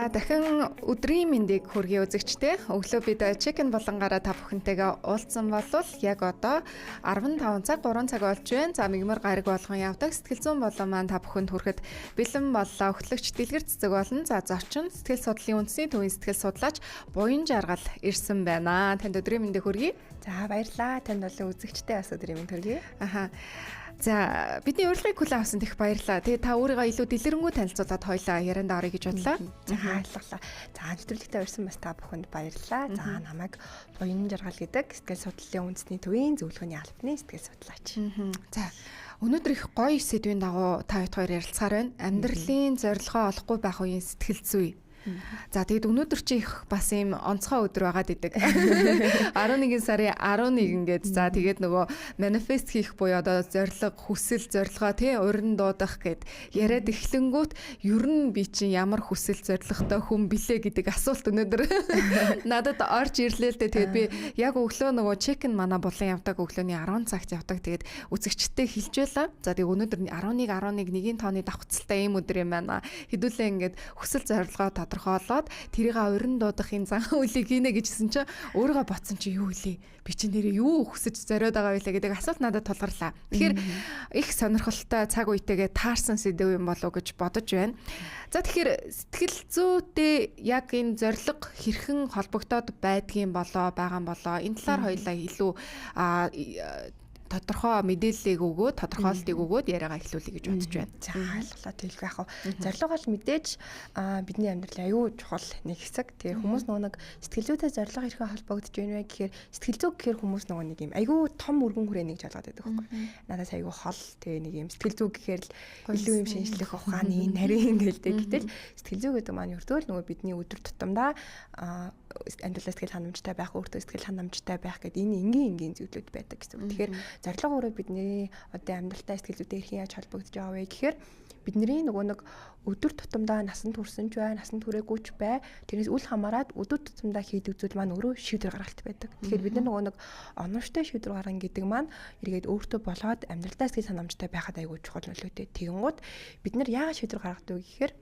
Дахин өдрийн мэндийг хүргэе үзэгчдээ. Өглөө бид чек-ин болонгаараа та бүхэнтэйгээ уулзсан болвол яг одоо 15 цаг 3 цаг болж байна. За мигмар гараг болгон явдаг сэтгэл зүйн болон маань та бүхэнд хүрэхэд бэлэн боллоо. Хөтлөгч Дэлгэр цэцэг болно. За зочин сэтгэл судлалын үндэсний төвийн сэтгэл судлаач Буян Жаргал ирсэн байна. Танд өдрийн мэндийг хүргэе. За баярлалаа. Танд болон үзэгчдээ бас өдрийн мэнд хүргэе. Аха. За бидний урилгыг хүлээн авсанд их баярлалаа. Тэгээ та өөрийгөө илүү дэлгэрэнгүй танилцуулаад хоёлаа ярианд оръё гэж бодлоо. За ойлголоо. За нэвтрүүлэгтээ урьсан бас та бүхэнд баярлалаа. За намайг Буян Жаргал гэдэг сэтгэл судлалын үндэсний төвийн зөвлөгөөний албаны сэтгэл судлаач. За өнөөдөр их гоё сэдвийн дагуу та хоёр ярилцахаар байна. Амьдралын зорилгоо олохгүй байх үеийн сэтгэл зүй. За тэгэд өнөөдөр чи их бас ийм онцгой өдөр байгаад идэг. 11 сарын 11 ингээд за тэгээд нөгөө манифест хийх буюу одоо зорилго, хүсэл, зорилгоо тий урин дуудах гэд яриад эхлэнгүүт ер нь би чинь ямар хүсэл зорилготой хүн билээ гэдэг асуулт өнөөдөр надад орж ирлээ л дээ. Тэгээд би яг өглөө нөгөө чек-ин манай булан явдаг өглөөний 10 цагт явдаг. Тэгээд үзэгчтэй хэлж байлаа. За тэгээд өнөөдөр 11 11 нэгийн тооны давхцалтай ийм өдөр юм байна. Хэдүүлээ ингээд хүсэл зорилгоо тодорхойлоод тэрийг урин дуудахын зан үйлийг хийнэ гэжсэн чинь өөрийгөө ботсон чи юу вэ? Би чи нэрээ юу хүсэж зориод байгаа вэ гэдэг асуулт надад тулгарлаа. Тэгэхээр их сонирхолтой цаг үетэйгээ таарсан сэдэв юм болов уу гэж бодож байна. За тэгэхээр сэтгэл зүйтэй яг энэ зорилго хэрхэн холбогдоод байдгийн болоо байгаа юм болоо энэ талаар хоёлаа илүү тодорхой мэдээллийг өгөөд тодорхойлтыг өгөөд яриагаа эхлүүлье гэж бодож байна. За ойлголоо. Тэгэлгүй яах вэ? Зорилго бол мэдээж бидний амьдралын аюу чухал нэг хэсэг. Тэгээ хүмүүс нөгөө нэг сэтгэл зүйтэй зорилго хэрхэн холбогдож байна вэ гэхээр сэтгэл зүй гэхээр хүмүүс нөгөө нэг юм аюу том өргөн хүрээнийг жолоод байдаг байхгүй. Надаас аюу хол тэгээ нэг юм сэтгэл зүй гэхээр л илүү юм шинжлэх ухааны нарийн гэлтэй. Гэтэл сэтгэл зүй гэдэг маань ердөө л нөгөө бидний өдөр тутамдаа амьдралаа сэтгэл ханамжтай байх, өөртөө сэтгэл ханамжтай байх гэдэг энэ энгийн энгийн зүйлүүд байдаг гэсэн үг. Тэгэхээр зорилго өөрөө бидний одоо амьдралтай сэтгэл зүйтэй хэрхэн яаж холбогдож байгаа вэ гэхээр бидний нөгөө нэг өдөр тутамдаа насанд хүрсэн ч бай, насанд хүрээгүй ч бай, тэрнээс үл хамааран өдөр тутамдаа хийдэг зүйл маань өөрөө шийдвэр гаргалт байдаг. Тэгэхээр бид нар нөгөө нэг оновчтой шийдвэр гаргана гэдэг маань эргээд өөртөө болоод амьдралдаа сэтгэл ханамжтай байхад аягүй чухал нөлөөтэй. Тэгэнгүүт бид нар яагаад шийдвэр гаргадаг вэ гэхээр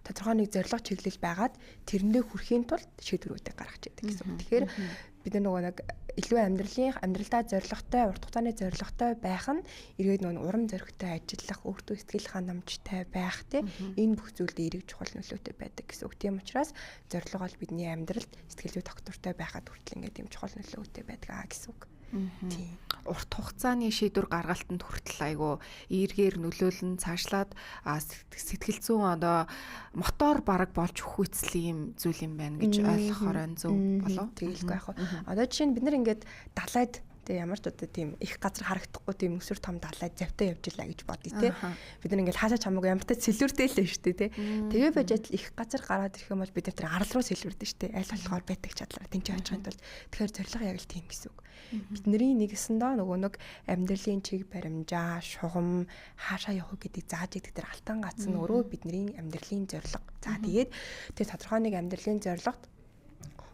тодорхой нэг зорилго чиглэл байгаад тэрэндээ хүрэхийн тулд шийдвэрүүдийг гаргаж идэг гэсэн үг. Тэгэхээр бид нөгөө нэг илүү амьдралын амьдралдаа зорилготой, урт хугацааны зорилготой байх нь эргээд нөгөө урам зоригтой ажиллах, өөртөө сэтгэл ханамжтай байх тий энэ бүх зүйлд эерэг чухал нөлөөтэй байдаг гэсэн үг. Тийм учраас зорилго бол бидний амьдралд сэтгэл зүй тогтвортой байхад хүртэл ингээд юм чухал нөлөөтэй байдаг аа гэсэн үг. Тийм. Урт хугацааны шийдвэр гаргалтанд хүртэл айгүй эергээр нөлөөлөн цаашлаад сэтгэл зүйн одоо мотор бараг болж өгөх юм зүйл юм байна гэж ойлгохоор байна зөв болов? Тэгэлгүй яах вэ? Одоо жишээ нь бид нар ингээд далайд тэгээ ямар ч одоо тийм их газар харагдахгүй тийм өсвөр том далайд завтай явж илаа гэж бодъё те. Бид нар ингээл хаашаа ч хамаагүй ямар ч сэлүүртэй л шүү дээ те. Тэгээ байж адил их газар гараад ирэх юм бол бид тэр арал руу сэлүүрдэн шүү дээ. Аль болохоор байдаг чадлаар тэнцээ очихын тулд. Тэгэхээр зорилго яг л тийм гэсэн үг. Бидний нэгэсэндээ нөгөө нэг амьдралын чиг баримжаа, шугам хаашаа явах гэдгийг зааж идэг тэр алтан гац нь өөрөө бидний амьдралын зорилго. За тэгээд тэр тодорхой нэг амьдралын зорилгот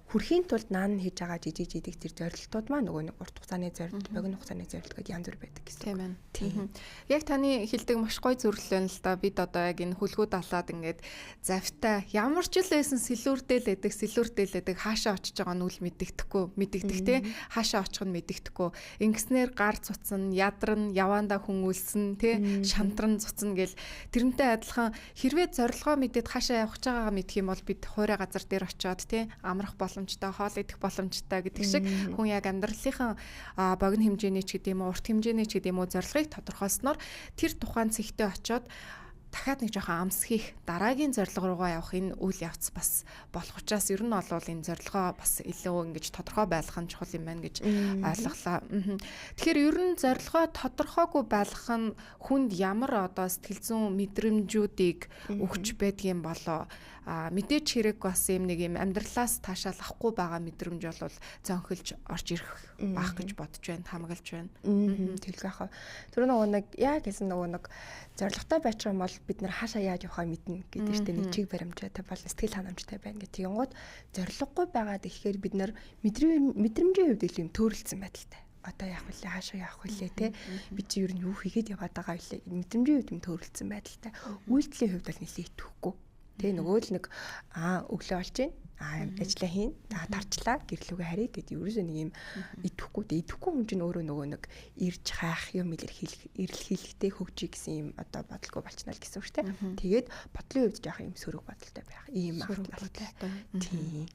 хүрэхийн тулд наан хийж байгаа жижиг жижиг тэр зорилтууд маань нөгөө нэг урт хугацааны зорилт, богино хугацааны зорилт гэдээ янз бүр байдаг гэсэн. Тийм байна. Тийм. Яг таны хэлдэг маш гоё зөвлөл байна л да. Бид одоо яг энэ хүлгүүд алаад ингээд завтай ямар ч л байсан сэлүүрдэл байдаг, сэлүүрдэл байдаг, хаашаа очиж байгаа нь үл мэдэгдэхгүй, мэдэгдэх те. Хаашаа очих нь мэдэгдэхгүй. Ингэснээр гар цуцна, ядарна, яваандаа хүн үлсэн те, шантран цуцна гэл тэрнтэй адилхан хэрвээ зорилгоо мэдээд хаашаа явах гэж байгаагаа мэдэх юм бол бид хуурай газар дээр очиод те амрах боломжтой, хоол идэх боломжтой гэдэг шиг хүн яг амьдралынхаа богино хэмжээний ч гэдэг юм уу, урт хэмжээний ч гэдэг юм уу зорилгыг тодорхойлсноор тэр тухайн цэгтээ очиод дахиад нэг жоохон амс хийх дараагийн зорилго руугаа явах энэ үйл явц бас болох учраас ер нь бол энэ зорилгоо бас илүү ингэж тодорхой байлгах нь чухал юм байна гэж ойлголоо. Тэгэхээр ер нь зорилгоо тодорхойгүй байлгах нь хүнд ямар одоо сэтгэл зүйн мэдрэмжүүдийг өгч байдгийн болоо мэдээч хэрэг бас юм нэг юм амьдралаас таашаал авахгүй байгаа мэдрэмж бол зөнхөлж орж ирэх байх гэж бодож байна, хамгаалж байна. Тэгэлгүй яах вэ? Тэр нөгөө нэг яг гэсэн нөгөө нэг зорилготой байчих юм бол бид нар хаашаа яаж явахаа мэднэ гэдэг чинь нэг чиг баримжаатай бол сэтгэл ханамжтай байна гэх. Тэгэнгүүт зорилгогүй байгаад ихээр бид нар мэдрэмжийн хувьд илүү юм төөрөлдсөн байдалтай. Одоо яах вүлээ, хаашаа явах вүлээ те. Би чи ер нь юу хийгээд яваад байгаа вүлээ. Мэдрэмжийн хувьд юм төөрөлдсөн байдалтай. Үйлдэлийн хувьд бол нэлээд итгэхгүй. Тэ нөгөө л нэг өглөө олж гин ажиллаа хийн. За тарчлаа гэрлүүгээ харъя гэд ерөөсөө нэг юм идэхгүй. Идэхгүй хүн чинь өөрөө нөгөө нэг ирж хайх юм илэрхийлэхтэй хөгжий гэсэн юм одоо бодолгүй болчихно л гэсэн үг шүү дээ. Тэгээд бодлын хувьд жоох юм сөрөг бодолтой байх. Ийм магадлалтай. Тийм.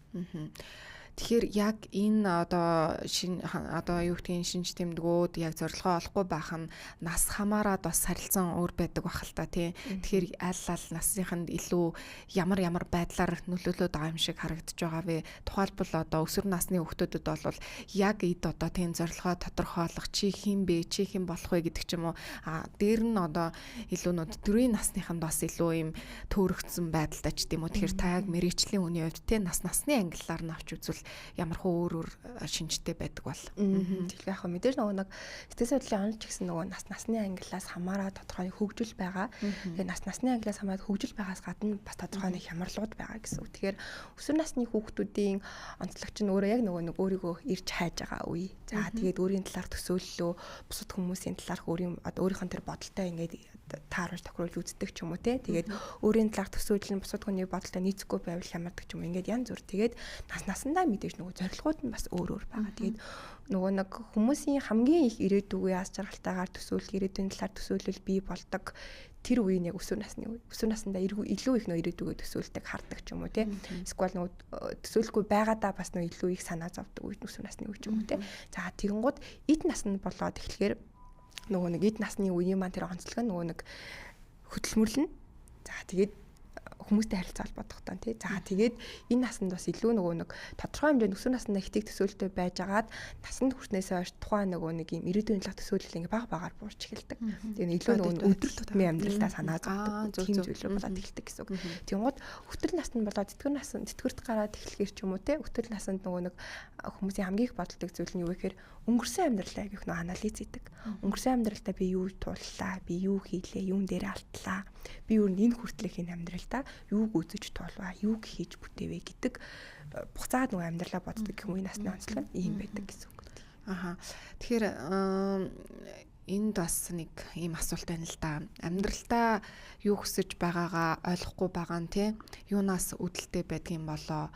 Тэгэхээр яг энэ одоо шин одоо юу гэдгийг шинж тэмдгүүд яг зорилгоо олохгүй байх нь нас хамаарад бас харилцан өөр байдаг байх л та тий. Тэгэхээр аль аль насныханд илүү ямар ямар байдлаар нөлөөлөд байгаа юм шиг харагдаж байгаа вэ? Тухайлбал одоо өсвөр насны хүүхдүүдэд бол яг эд одоо тийм зорилгоо тодорхойлох чи хэн бэ? Чи хэн болох вэ гэдэг ч юм уу. А дээр нь одоо илүү нөө дөрвийн насныханд бас илүү юм төөрөгдсөн байдалтай ч тийм үү. Тэгэхээр та яг мэрэгчлийн хүний хувьд тий нас насны ангиллаар нь авч үзвэл ямар хөө өөр өөр шинжтэй байдаг бол. Тэгэхээр яг мэдээж нөгөө нэг сэтгэл судлалын онол ч гэсэн нөгөө нас насны ангиллаас хамаараа тодорхой хөгжил байгаа. Тэгээ нас насны ангиллаас хамаарат хөгжил байгаас гадна бас тодорхой нэг хямралууд байгаа гэсэн үг. Тэгэхээр өсвөр насны хүүхдүүдийн онцлог чинь өөрөө яг нөгөө нэг өөрийгөө ирж хайж байгаа үе. За тэгээд өөрийн талаар төсөөллөө, бусад хүмүүсийн талаарх өөрийн одоо өөрийнх нь тэр бодолтой ингээд тааруулж тохируулж үздэг ч юм уу те. Тэгээд өөрийн талаар төсөөлөл нь бусад хүний бодолтой нийцэхгүй байвал хямардаг ч юм уу. Ингээд янз бүр. Тэгээд нас насандаа мэдээж нөгөө зорилгууд нь бас өөр өөр байгаа. Тэгээд нөгөө нэг хүмүүсийн хамгийн их ирээдүгөө аз жаргалтайгаар төсөөлөх, ирээдүйн талаар төсөөлөл бий болдог тэр үе нь яг өсвөр насны үе. Өсвөр насндаа илүү их нөө ирээдүгөө төсөөлдөг, хардаг ч юм уу те. Эсвэл нөгөө төсөөлөхгүй байгаадаа бас нөө илүү их санаа зовдөг үе өсвөр насны үе ч юм уу те. За тэгэнгүүт эд наснд болоод эхлэхээр нөгөө нэг эд насны үеийн маань тэр онцлог нь нөгөө нэг хөдөлмөрлөн. За тэгээд хүмүүстэй харилцаа холбоодохтой тий. За тэгээд энэ насанд бас илүү нөгөө нэг тодорхой хэмжээнд өсвөр насндаа хитэг төсөөлөлтөй байжгаад насанд хүрснээсээ хойш тухайн нөгөө нэг юм ирээдүйн талаар төсөөлөл ингээ баг багаар буурч эхэлдэг. Тэгээд илүү нөгөө өдөр тутмын амьдралдаа санаа зовдөг тийм зүйлүүд болоод эхэлдэг гэсэн үг. Тэнгууд өтөр наснд болоод тэтгэр насанд тэтгэрт гараад эхлэхэр ч юм уу тий. Өтөр насанд нөгөө нэг хүмүүсийн хамгийн их бодолдог зүйл нь юу гэхээр өнгөрсөн амьдралаа гэх нөө анализ хийдэг. Өнгөрсөн амьдралдаа би юу тууллаа, би юу хийлээ, юун дээр алтлаа, би юу энэ хүртэлх энэ амьдралдаа юуг үзэж туулваа, юуг хийж бүтээвэ гэдэг буцаад нөгөө амьдралаа боддог гэх юм уу насны онцлог нь ийм байдаг гэсэн үг. Аха. Тэгэхээр энд бас нэг ийм асуулт байна л да. Амьдралдаа юу хүсэж байгаагаа ойлгохгүй байгаа нь тий юунаас үүдэлтэй байдгийн болоо.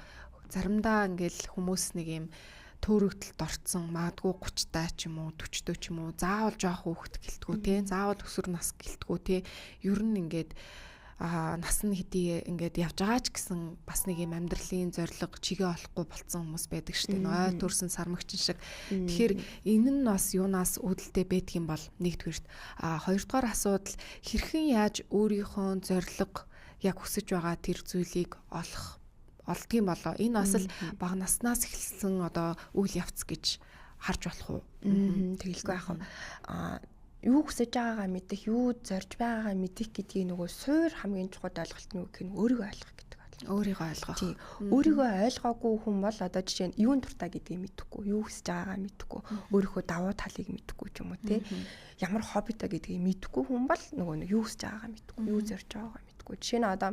Заримдаа ингээл хүмүүс нэг ийм төөрөгдөлд орцсон магадгүй 30 таа ч юм уу 40 төө ч юм уу заавал жоох хүүхэд гэлтгүү те заавал өсвөр нас гэлтгүү те ер нь ингээд нас нь хэдий ингээд явж байгаа ч гэсэн бас нэг юм амьдралын зорилго чигээ олохгүй болцсон хүмүүс байдаг шүү дээ. Ой төрсэн сармагчин шиг. Тэгэхээр энэ нь бас юунаас үүдэлтэй байдг юм бол нэгдүгээрт. Хоёрдугаар асуудал хэрхэн яаж өөрийнхөө зорилго яг хүсэж байгаа тэр зүйлийг олох олдгийм болоо. Энэ бас л бага наснаас эхэлсэн одоо үйл явц гэж харж болох уу? Тэгэлгүй яах вэ? Юу хүсэж байгаагаа мэдэх, юу зорж байгаагаа мэдэх гэдгийг нөгөө суур хамгийн чухал ойлголт нь юу гэх нь өөрийгөө ойлгох гэдэг байна. Өөрийгөө ойлгох. Тийм. Өөрийгөө ойлгоогүй хүн бол одоо жишээ нь юун дуртай гэдгийг мэдэхгүй, юу хүсэж байгаагаа мэдэхгүй, өөрийнхөө давуу талыг мэдэхгүй ч юм уу те. Ямар хоббитой гэдгийг мэдэхгүй хүн бол нөгөө нэг юу хүсэж байгаагаа мэдэхгүй, юу зорж байгаагаа мэдэхгүй. Жишээ нь одоо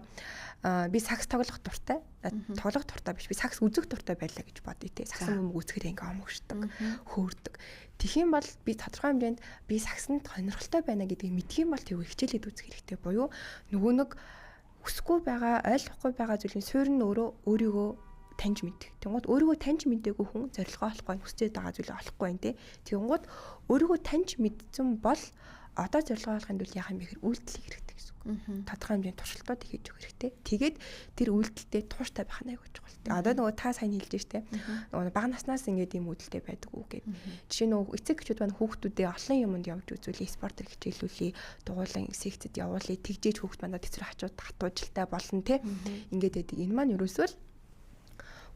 би сакс тоглох дуртай, тоглох дуртай биш, би сакс үзэх дуртай байлаа гэж бодъё те. Саксын бөмбөг үзэхээр ингээ омогшдог, хөөрдөг. Тэгэх юм бол би тодорхой хэмжээнд би саксанд сонирхолтой байна гэдгийг мэдэх юм бол тэр хичээлээд үзэх хэрэгтэй буюу нөгөө нэг хүсэхгүй байгаа, ойлгохгүй байгаа зүйлийн суурь нь өөрөө өөрийгөө таньж мэдэх. Тэнгууд өөрийгөө таньж мэдээгүй хүн зорилгоо олохгүй, хүсэж байгаа зүйлээ олохгүй байна те. Тэнгууд өөрийгөө таньж мэдсэн бол одоо зорилгоо олохын тулд яах юм бэ гэхээр үйлдэл хийх хэрэгтэй гэсэн үг. Тодорхой хэмжээний туршилтууд хийж өгөх хэрэгтэй. Тэгээд тэр үйлдэлдээ тууштай байх нь аягүй чухал. Одоо нөгөө та сайн хэлж штэ. Нөгөө бага наснаас ингээд ийм үүдэлтэй байдаг үү гэд. Жишээ нь эцэг эхчүүд маань хүүхдүүдээ олон юмд явж үзүүлээ, спортоор хичээлүүлээ, дугуйлан секцэд явуулъя, тэгжээж хүүхд мандаа тэцрэ хачууд хатуужилтай болно те. Ингээд байдаг. Энэ маань ерөөсөө л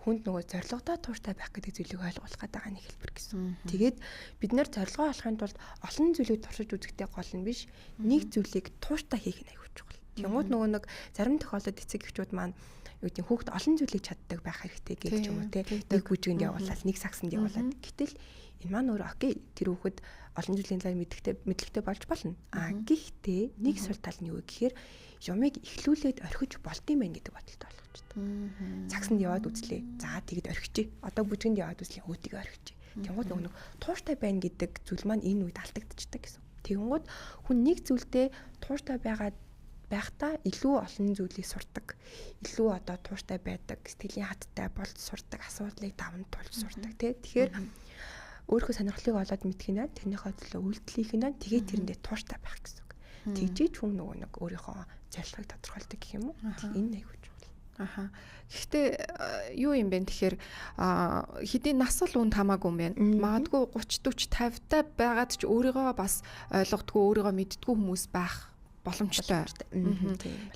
хүнд нөгөө зорилгодоо тууштай байх гэдэг зүйлийг ойлгуулах гэдэг байгаа нэг хэлбэр гэсэн. Тэгээд бид нэр зорилгоо олохын тулд олон зүйлийг туршиж үзэхтэй гол нь биш, нэг зүйлийг тууштай хийх нь аягүй чухал. Тэнгууд нөгөө нэг зарим тохиолдолд эцэг эхчүүд маань юу гэдэг хүүхд олон зүйлийг чаддаг байх хэрэгтэй гэж юм уу те. Нэг бүжгэнд явуулаад, нэг саксанд явуулаад. Гэтэл энэ маань өөрөө окей, тэр хүүхэд олон зүйлийн талаар мэдлэгтэй болж болно. А гэхдээ нэг сул тал нь юу гэхээр юмыг эхлүүлээд орхиж болдсон байх гэдэг бодолтой болгочтой. Саксанд яваад үзлээ. За тэгэд орхижээ. Одоо бүжгэнд яваад үзлээ. Өөдийгөө орхижээ. Тэнгууд нөгөө нэг тууштай байна гэдэг зүйл маань энэ үед алдагдчихдаг гэсэн. Тэнгууд хүн нэг зүйлдээ тууштай байгаа байхдаа илүү олон зүйлийг сурдаг. Илүү одоо тууштай байдаг, сэтгэлийн хаттай болж сурдаг, асуудлыг даван туулж сурдаг тий. Тэгэхээр өөрийнхөө сонирхлыг олоод мэдэх нь, тэрнийхээ төлөө үйлдэл хийх нь, тэгээд тэрэндээ тууштай байх гэсэн үг. Тэгжиж хүн нөгөө нэг өөрийнхөө зорилгыг тодорхойлдог гэх юм уу? Энэ айгүй чухал. Аха. Гэхдээ юу юм бэ тэгэхээр хэдийн нас бол үнд хамаагүй юм байна. Магадгүй 30 40 50 та байгаад ч өөрийгөө бас ойлгодгүй, өөрийгөө мэддэггүй хүмүүс байх боломжтой.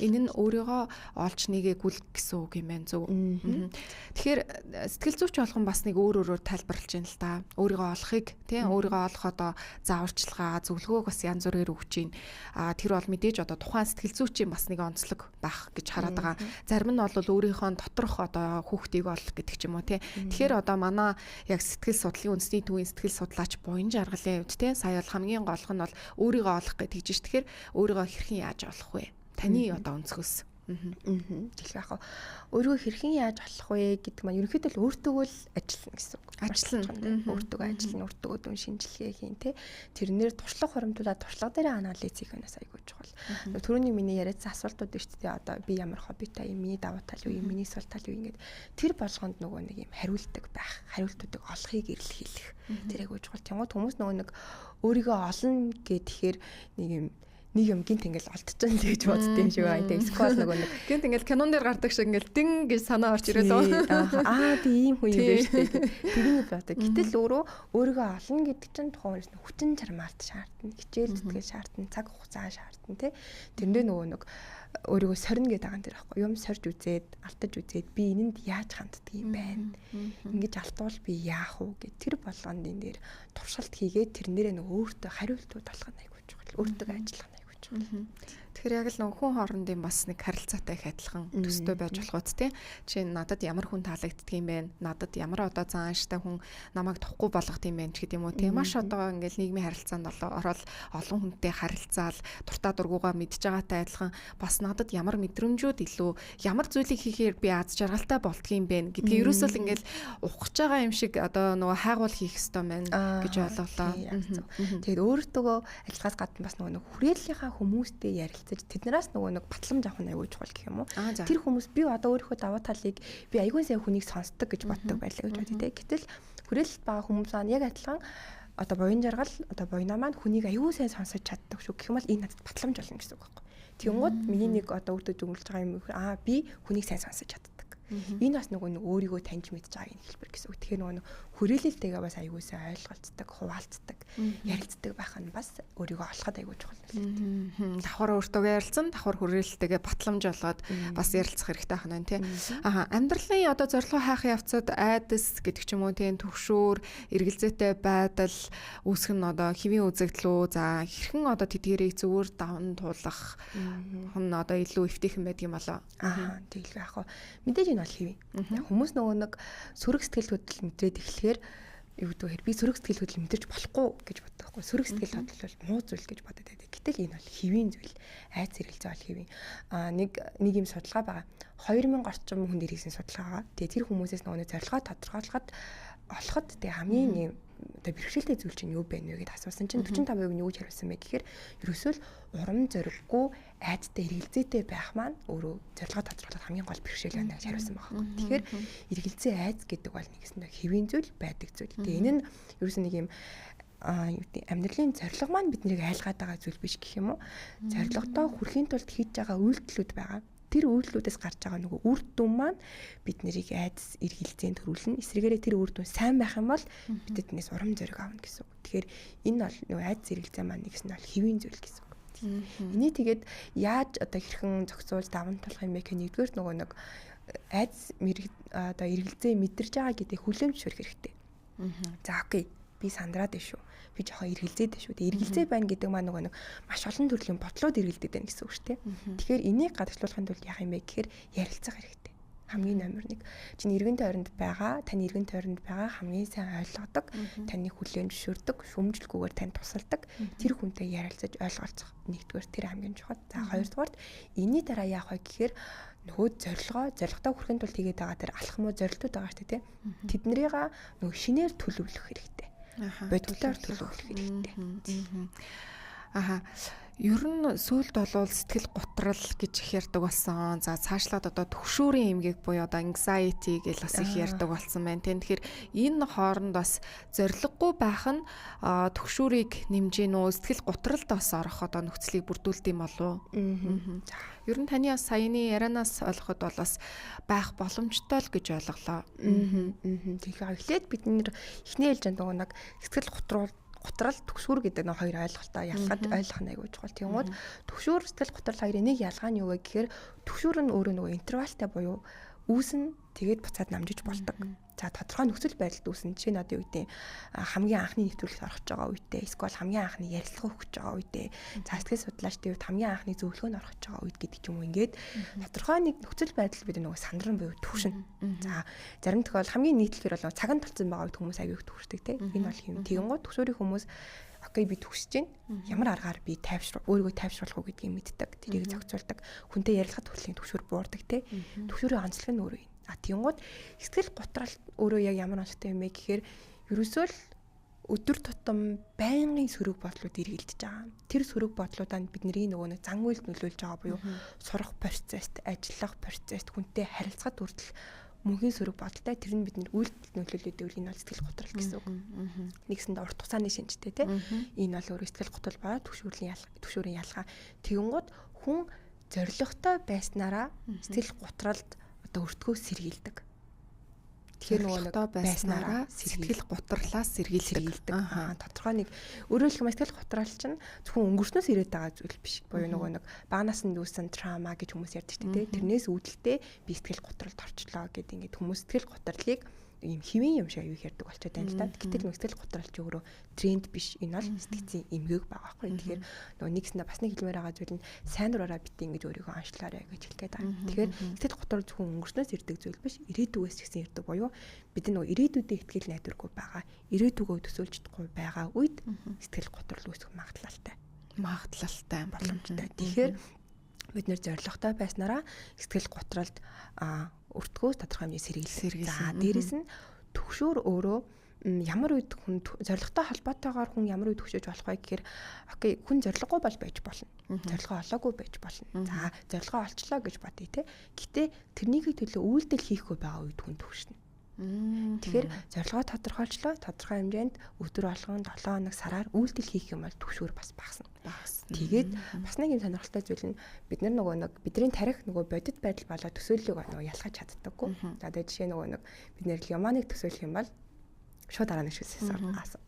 Энэ нь өөрийгөө олж нэгээгүй л гэсэн үг юм байна зөв. Тэгэхээр сэтгэл зүйч болгон бас нэг өөр өөрөөр тайлбарлаж байна л да. Өөрийгөө олохыг тийм өөрийгөө олох одоо зааварчилгаа, зөвлөгөөг бас янз бүрээр өгч байна. А тэр бол мэдээж одоо тухайн сэтгэл зүйчийн бас нэг онцлог байх гэж хараад байгаа. Зарим нь бол өөрийнхөө доторх одоо хүүхдийг олох гэдэг ч юм уу тийм. Тэгэхээр одоо манай яг сэтгэл судлалын үндэсний төвийн сэтгэл судлаач Буян Жаргалын хувьд тийм сая бол хамгийн голх нь бол өөрийгөө олох гэдэг чинь. Тэгэхээр өөрийгөө хэрхэн яаж олох вэ? Таны одоо өнцгөөс. Тэгэхээр яг өөрийгөө хэрхэн яаж олох вэ гэдэг маань ерөнхийдөө л өөртөөгөө л ажиллана гэсэн үг. Ажиллана. Өөртөөгөө ажиллана, өөртөөгөө дүн шинжилгээ хийн тэ. Тэрнээр туршлага хуримтлуулаад туршлага дээрээ анализ хийх нь бас айгүй чухал. Түрүүний миний яриадсан асуултууд шүү дээ. Одоо би ямар хоббитай юм, миний давуу тал юу юм, миний сул тал юу ингээд тэр болгонд нөгөө нэг юм хариулдаг байх, хариултуудыг олохыг эрэлхийлэх. Тэр айгүй чухал. Тэнгууд хүмүүс нөгөө нэг өөрийгөө олно гэхээр нэг юм нэг юм гинт ингээл олдчихсон л гэж бодд юм шиг байна. Тэгээ эсвэл нөгөө нэг гинт ингээл кинон дээр гардаг шиг ингээл дин гэж санаа орж ирээ лөө. Аа би ийм хүн юм байна шүү дээ. Тэгний боддог. Гэтэл өөрөө өөрийгөө олно гэдэг чинь тухайн хүнээс хүчин чармаалт шаардна, хичээл зүтгэл шаардна, цаг хугацаа шаардна тий. Тэрэндээ нөгөө нэг өөрийгөө сорно гэдэг байгаа юм дээр байхгүй. Юм сорж үзээд, алтаж үзээд би энэнд яаж ханддаг юм байна. Ингэж алтуул би яах вэ гэд тэр болгонд энэ дээр туршилт хийгээд тэрнээрээ нөгөө өөртөө хариултууд олох нь айгүй чухал. Өөртөө ажиллах нь айгүй чухал. Тэгэхээр яг л нөгөө хүн хоорондын бас нэг харилцаатай их адилхан төстэй байж болох үст тий. Жишээ нь надад ямар хүн таалагддаг юм бэ? Надад ямар одоо заанштай хүн намайг тухгүй болгох юм бэ ч гэдэг юм уу тий. Маш одоо ингээл нийгмийн харилцаанд ороод олон хүнтэй харилцаал дуртай дургуугаа мэдж байгаатай адилхан бас надад ямар мэдрэмжүүд илүү ямар зүйлийг хийхээр би аз жаргалтай болдго юм бэ гэдгийг ерөөсөө л ингээл ухаж байгаа юм шиг одоо нөгөө хайгуул хийх ёстой байна гэж ойлголоо. Тэгээд өөртөө ажиллахаас гадна бас нөгөө хүрээллийнхаа хүмүүстэй ярилцаж тэднээс нөгөө нэг батламж авах нь айгүй чухал гэх юм уу. Тэр хүмүүс би одоо өөрийнхөө давуу талыг би айгүй сайн хүнийг сонсдог гэж боддог байлаа гэж бодъё те. Гэтэл хүрээлэлт байгаа хүмүүс маань яг адилхан одоо буян жаргал одоо буянаа маань хүнийг айгүй сайн сонсож чаддаг шүү гэх юм бол энэ надад батламж болно гэсэн үг байхгүй. Тэнгууд миний нэг одоо өөртөө дүгнэлж байгаа юм би хүнийг сайн сонсож чаддаг. Энэ бас нөгөө нэг өөрийгөө таньж мэдж байгааг нь хэлбэр гэсэн үг. Тэгэхээр нөгөө нэг хүрээлэлтэйгээ бас айгүй сайн ойлголцдог, хуваалцдаг, ярилцдаг байх нь бас өөрийгөө олоход айгүй чухал нөлөөтэй. Давхар өөртөөгөө ярилцсан, давхар хүрээлэлтэйгээ батламж олоод бас ярилцах хэрэгтэй байна тий. Аа амьдралын одоо зорилгоо хайх явцад айдас гэдэг ч юм уу тий, төвшөөр, эргэлзээтэй байдал үүсэх нь одоо хэвийн үзэгдэл үү? За хэрхэн одоо тэдгэрийг зөвөр даван туулах нь одоо илүү эвтэйхэн байдаг юм болоо. Аа тэгэл яах вэ? Мэдээж энэ бол хэвийн. Хүмүүс нөгөө нэг сөрөг сэтгэл хөдлөл мэдрээд эхлэхээр юу гэдэг вэ? Би сөрөг сэтгэл хөдлөл мэдэрч болохгүй гэж боддог байхгүй. Сөрөг сэтгэл хөдлөл бол муу зүйл гэж бодод байдаг. Гэтэл энэ бол хэвийн зүйл. Айц эргэлзээ бол хэвийн. Аа нэг юм судалгаа байгаа. 2000 орчим хүн дээр хийсэн судалгаа байгаа. Тэгээ тэр хүмүүсээс нөгөө зорилгоо тодорхойлоход олоход тэгээ хамгийн юм одоо бэрхшээлтэй зүйл чинь юу байна вэ гэдээ асуусан чинь 45% нь юу гэж хариулсан бэ гэхээр ерөөсөө л урам зориггүй айдтай эргэлзээтэй байх маань өөрөө зорилгоо тодорхойлоход хамгийн гол бэрхшээл байна гэж хариулсан байгаа байхгүй. Тэгэхээр эргэлзээ айц гэдэг бол нэгсэндээ хэвийн зүйл байдаг зүйл. Тэгээ энэ нь ерөөсөө нэг юм юу гэдэг амьдралын зорилго маань биднийг айлгаад байгаа зүйл биш гэх юм уу. Зорилгодоо хүрэхийн тулд хийж байгаа үйлдэлүүд байгаа. Тэр үйлдэлүүдээс гарч байгаа нөгөө үр дүн маань бид нарыг айдас эргэлзээнд төрүүлнэ. Эсрэгээрээ тэр үр дүн сайн байх юм бол бид тэднээс урам зориг авна гэсэн үг. Тэгэхээр энэ бол нөгөө айдас эргэлзээ маань нэгсэн бол хэвийн зүйл гэсэн үг. Энийг тэгээд яаж одоо хэрхэн зохицуулж даван туулах юм бэ гэх нэгдүгээр нөгөө нэг айдас одоо эргэлзээ мэдэрч байгаа гэдэг хүлээн зөвшөөрөх хэрэгтэй. За окей, би сандраад байна шүү. Би жоохон эргэлзээд байна шүү. Тэгээ эргэлзээ байна гэдэг маань нөгөө нэг маш олон төрлийн бодлууд эргэлдээд байна гэсэн үг шүү дээ. Тэгэхээр энийг гадагшлуулахын тулд яах юм бэ гэхээр ярилцах хэрэгтэй. Хамгийн номер 1. Чиний эргэн тойронд байгаа, таны эргэн тойронд байгаа хамгийн сайн ойлгодог, таны хүлээн зөвшөөрдөг, шүүмжлэлгүйгээр танд тусалдаг тэр хүнтэй ярилцаж ойлголцох. Нэгдүгээр тэр хамгийн чухал. За хоёрдугаарт энэний дараа яах вэ гэхээр нөгөө зорилготой хүрэхин тулд хийгээд байгаа тэр алхам уу зорилтууд байгаа шүү дээ, тий. Тэднэрийг нөгөө шинээр төлөвлөх хэрэгтэй. Бодитоор төлөвлөх хэрэгтэй. Аха. Ер нь сүүлд болвол сэтгэл гутрал гэж их ярьдаг болсон. За цаашлаад одоо төгшүүрийн эмгэг буюу одоо anxiety гэж бас их ярьдаг болсон байна. Тэгэхээр энэ хооронд бас зориггүй байх нь төгшүүрийг нэмж гин үү, сэтгэл гутралд бас орох одоо нөхцөлийг бүрдүүлдэг юм болов уу? Ер нь таны бас саяны ярианаас ойлгоход бол бас байх боломжтой л гэж ойлголоо. Тэгэхээр эхлээд бид нэр эхний ээлжинд нөгөө нэг сэтгэл гутрал түгшүүр гэдэг нэг хоёр ойлголтоо ялгаж ойлгох нь аягүй чухал. Тэгэнгүүт түгшүүр сэтгэл гутрал хоёрын нэг ялгаа нь юу вэ гэхээр түгшүүр нь өөрөө нөгөө интервалтай буюу үүснэ, тэгээд буцаад намжиж болдог. За тодорхой нөхцөл байдалд үүснэ. Жишээ нь одоо юу гэдэг хамгийн анхны нэвтрүүлэгт орох гэж байгаа үедээ, эсвэл хамгийн анхны ярилцлага өгөх гэж байгаа үедээ, за сэтгэл судлаачдын хувьд хамгийн анхны зөвлөгөөнд орох гэж байгаа үед гэдэг ч юм уу. Ингээд тодорхой нэг нөхцөл байдал бид нөгөө сандран буюу түгшин. За зарим тохиол хамгийн нийтлэгээр бол цаг нь толцсон байгаа үед хүмүүс аягүй их түгшдэг те. Энэ бол юм. Тэгэнгүүт түгшүүрийн хүмүүс окей би түгшиж байна. Ямар аргаар би өөрийгөө тайвшруулах уу гэдгийг мэддэг. Тэрийг зохицуулдаг. Хүнтэй ярилцахад хүртэл түгшүүр буурдаг те. Түгшүүрийн онцлог нь өөрөө юм. А тэгэнгүүт сэтгэл гутрал өөрөө яг ямар онцлогтой юм бэ гэхээр ерөөсөө л өдөр тутам байнгын сөрөг бодлууд эргэлдэж байгаа. Тэр сөрөг бодлуудаа бидний нөгөө нэг зан үйлд нөлөөлж байгаа буюу сурах процесст, ажиллах процесст, хүнтэй харилцахад хүртэл мөнхийн сөрөг бодолтой тэр нь бидний үйлдэлд нөлөөлөд байвал энэ бол сэтгэл гутрал гэсэн үг. Нэгсэндээ урт хугацааны шинжтэй тий. Энэ бол өөрөө сэтгэл гутрал ба түгшүүрийн ялгаа. Тэгэнгүүт хүн зоригтой байснараа сэтгэл гутралд одоо өртгөө сэргийлдэг. Тэгэхээр нөгөө нэг байснараа сэтгэл гутралаас сэргийлдэг. Тодорхой нэг өөрөөр хэлбэл сэтгэл гутрал чинь зөвхөн өнгөрснөөс ирээд байгаа зүйл биш. Буюу нөгөө нэг баганаас нь үүссэн трама гэж хүмүүс ярьдаг шүү дээ. Тэрнээс үүдэлтэй би сэтгэл гутралд орчлоо гэдэг ингээд хүмүүс сэтгэл гутралыг ийм хэвийн юм шиг аюу ярьдаг болчиход байна л да. Гэтэл нөгөө сэтгэл гутрал чи өөрөө тренд биш. Энэ бол сэтгцийн эмгээг байгаа байхгүй. Тэгэхээр нөгөө нэгсэндээ бас нэг хэлмээр байгаа зүйл нь сайн дураараа бит ингэж өөрийгөө онцлоорой гэж хэлэх гээд байгаа. Тэгэхээр сэтгэл гутрал зөвхөн өнгөрснөөс ирдэг зүйл биш. Ирээдүгээс ч гэсэн ирдэг буюу бид нөгөө ирээдүйдээ итгэл найдваргүй байгаа. Ирээдүгөө төсөөлж чадахгүй байгаа үед сэтгэл гутрал үүсэх магадлалтай. Магадлалтай боломжтой. Тэгэхээр бид нэр зоригтой байснараа сэтгэл гутралд өртгөөс тодорхой хэмжээ сэргийлсэн. За дээрэс нь түгшүүр өөрөө ямар үед хүн зоригтой холбоотойгоор хүн ямар үед түгшиж болох вэ гэхээр окей хүн зориггүй бол байж болно. Зорилгоо олоогүй байж болно. За зорилгоо олчлоо гэж бодъё те. Гэтэ тэрнийхээ төлөө үйлдэл хийхгүй байгаа үед хүн түгшнэ. Тэгэхээр зорилгоо тодорхойлчлоо, тодорхой хэмжээнд өдөр болгон 7 хоног сараар үйлдэл хийх юм бол түгшүүр бас багасна. Тэгээд бас нэг юм сонирхолтой зүйл нь бид нар нөгөө нэг бидний тарих нөгөө бодит байдал болоо төсөөллийг нөгөө ялгаж чаддаггүй. За тэгээд жишээ нөгөө нэг бид нэр лимоныг төсөөлөх юм бол шууд дараа нь шүсээс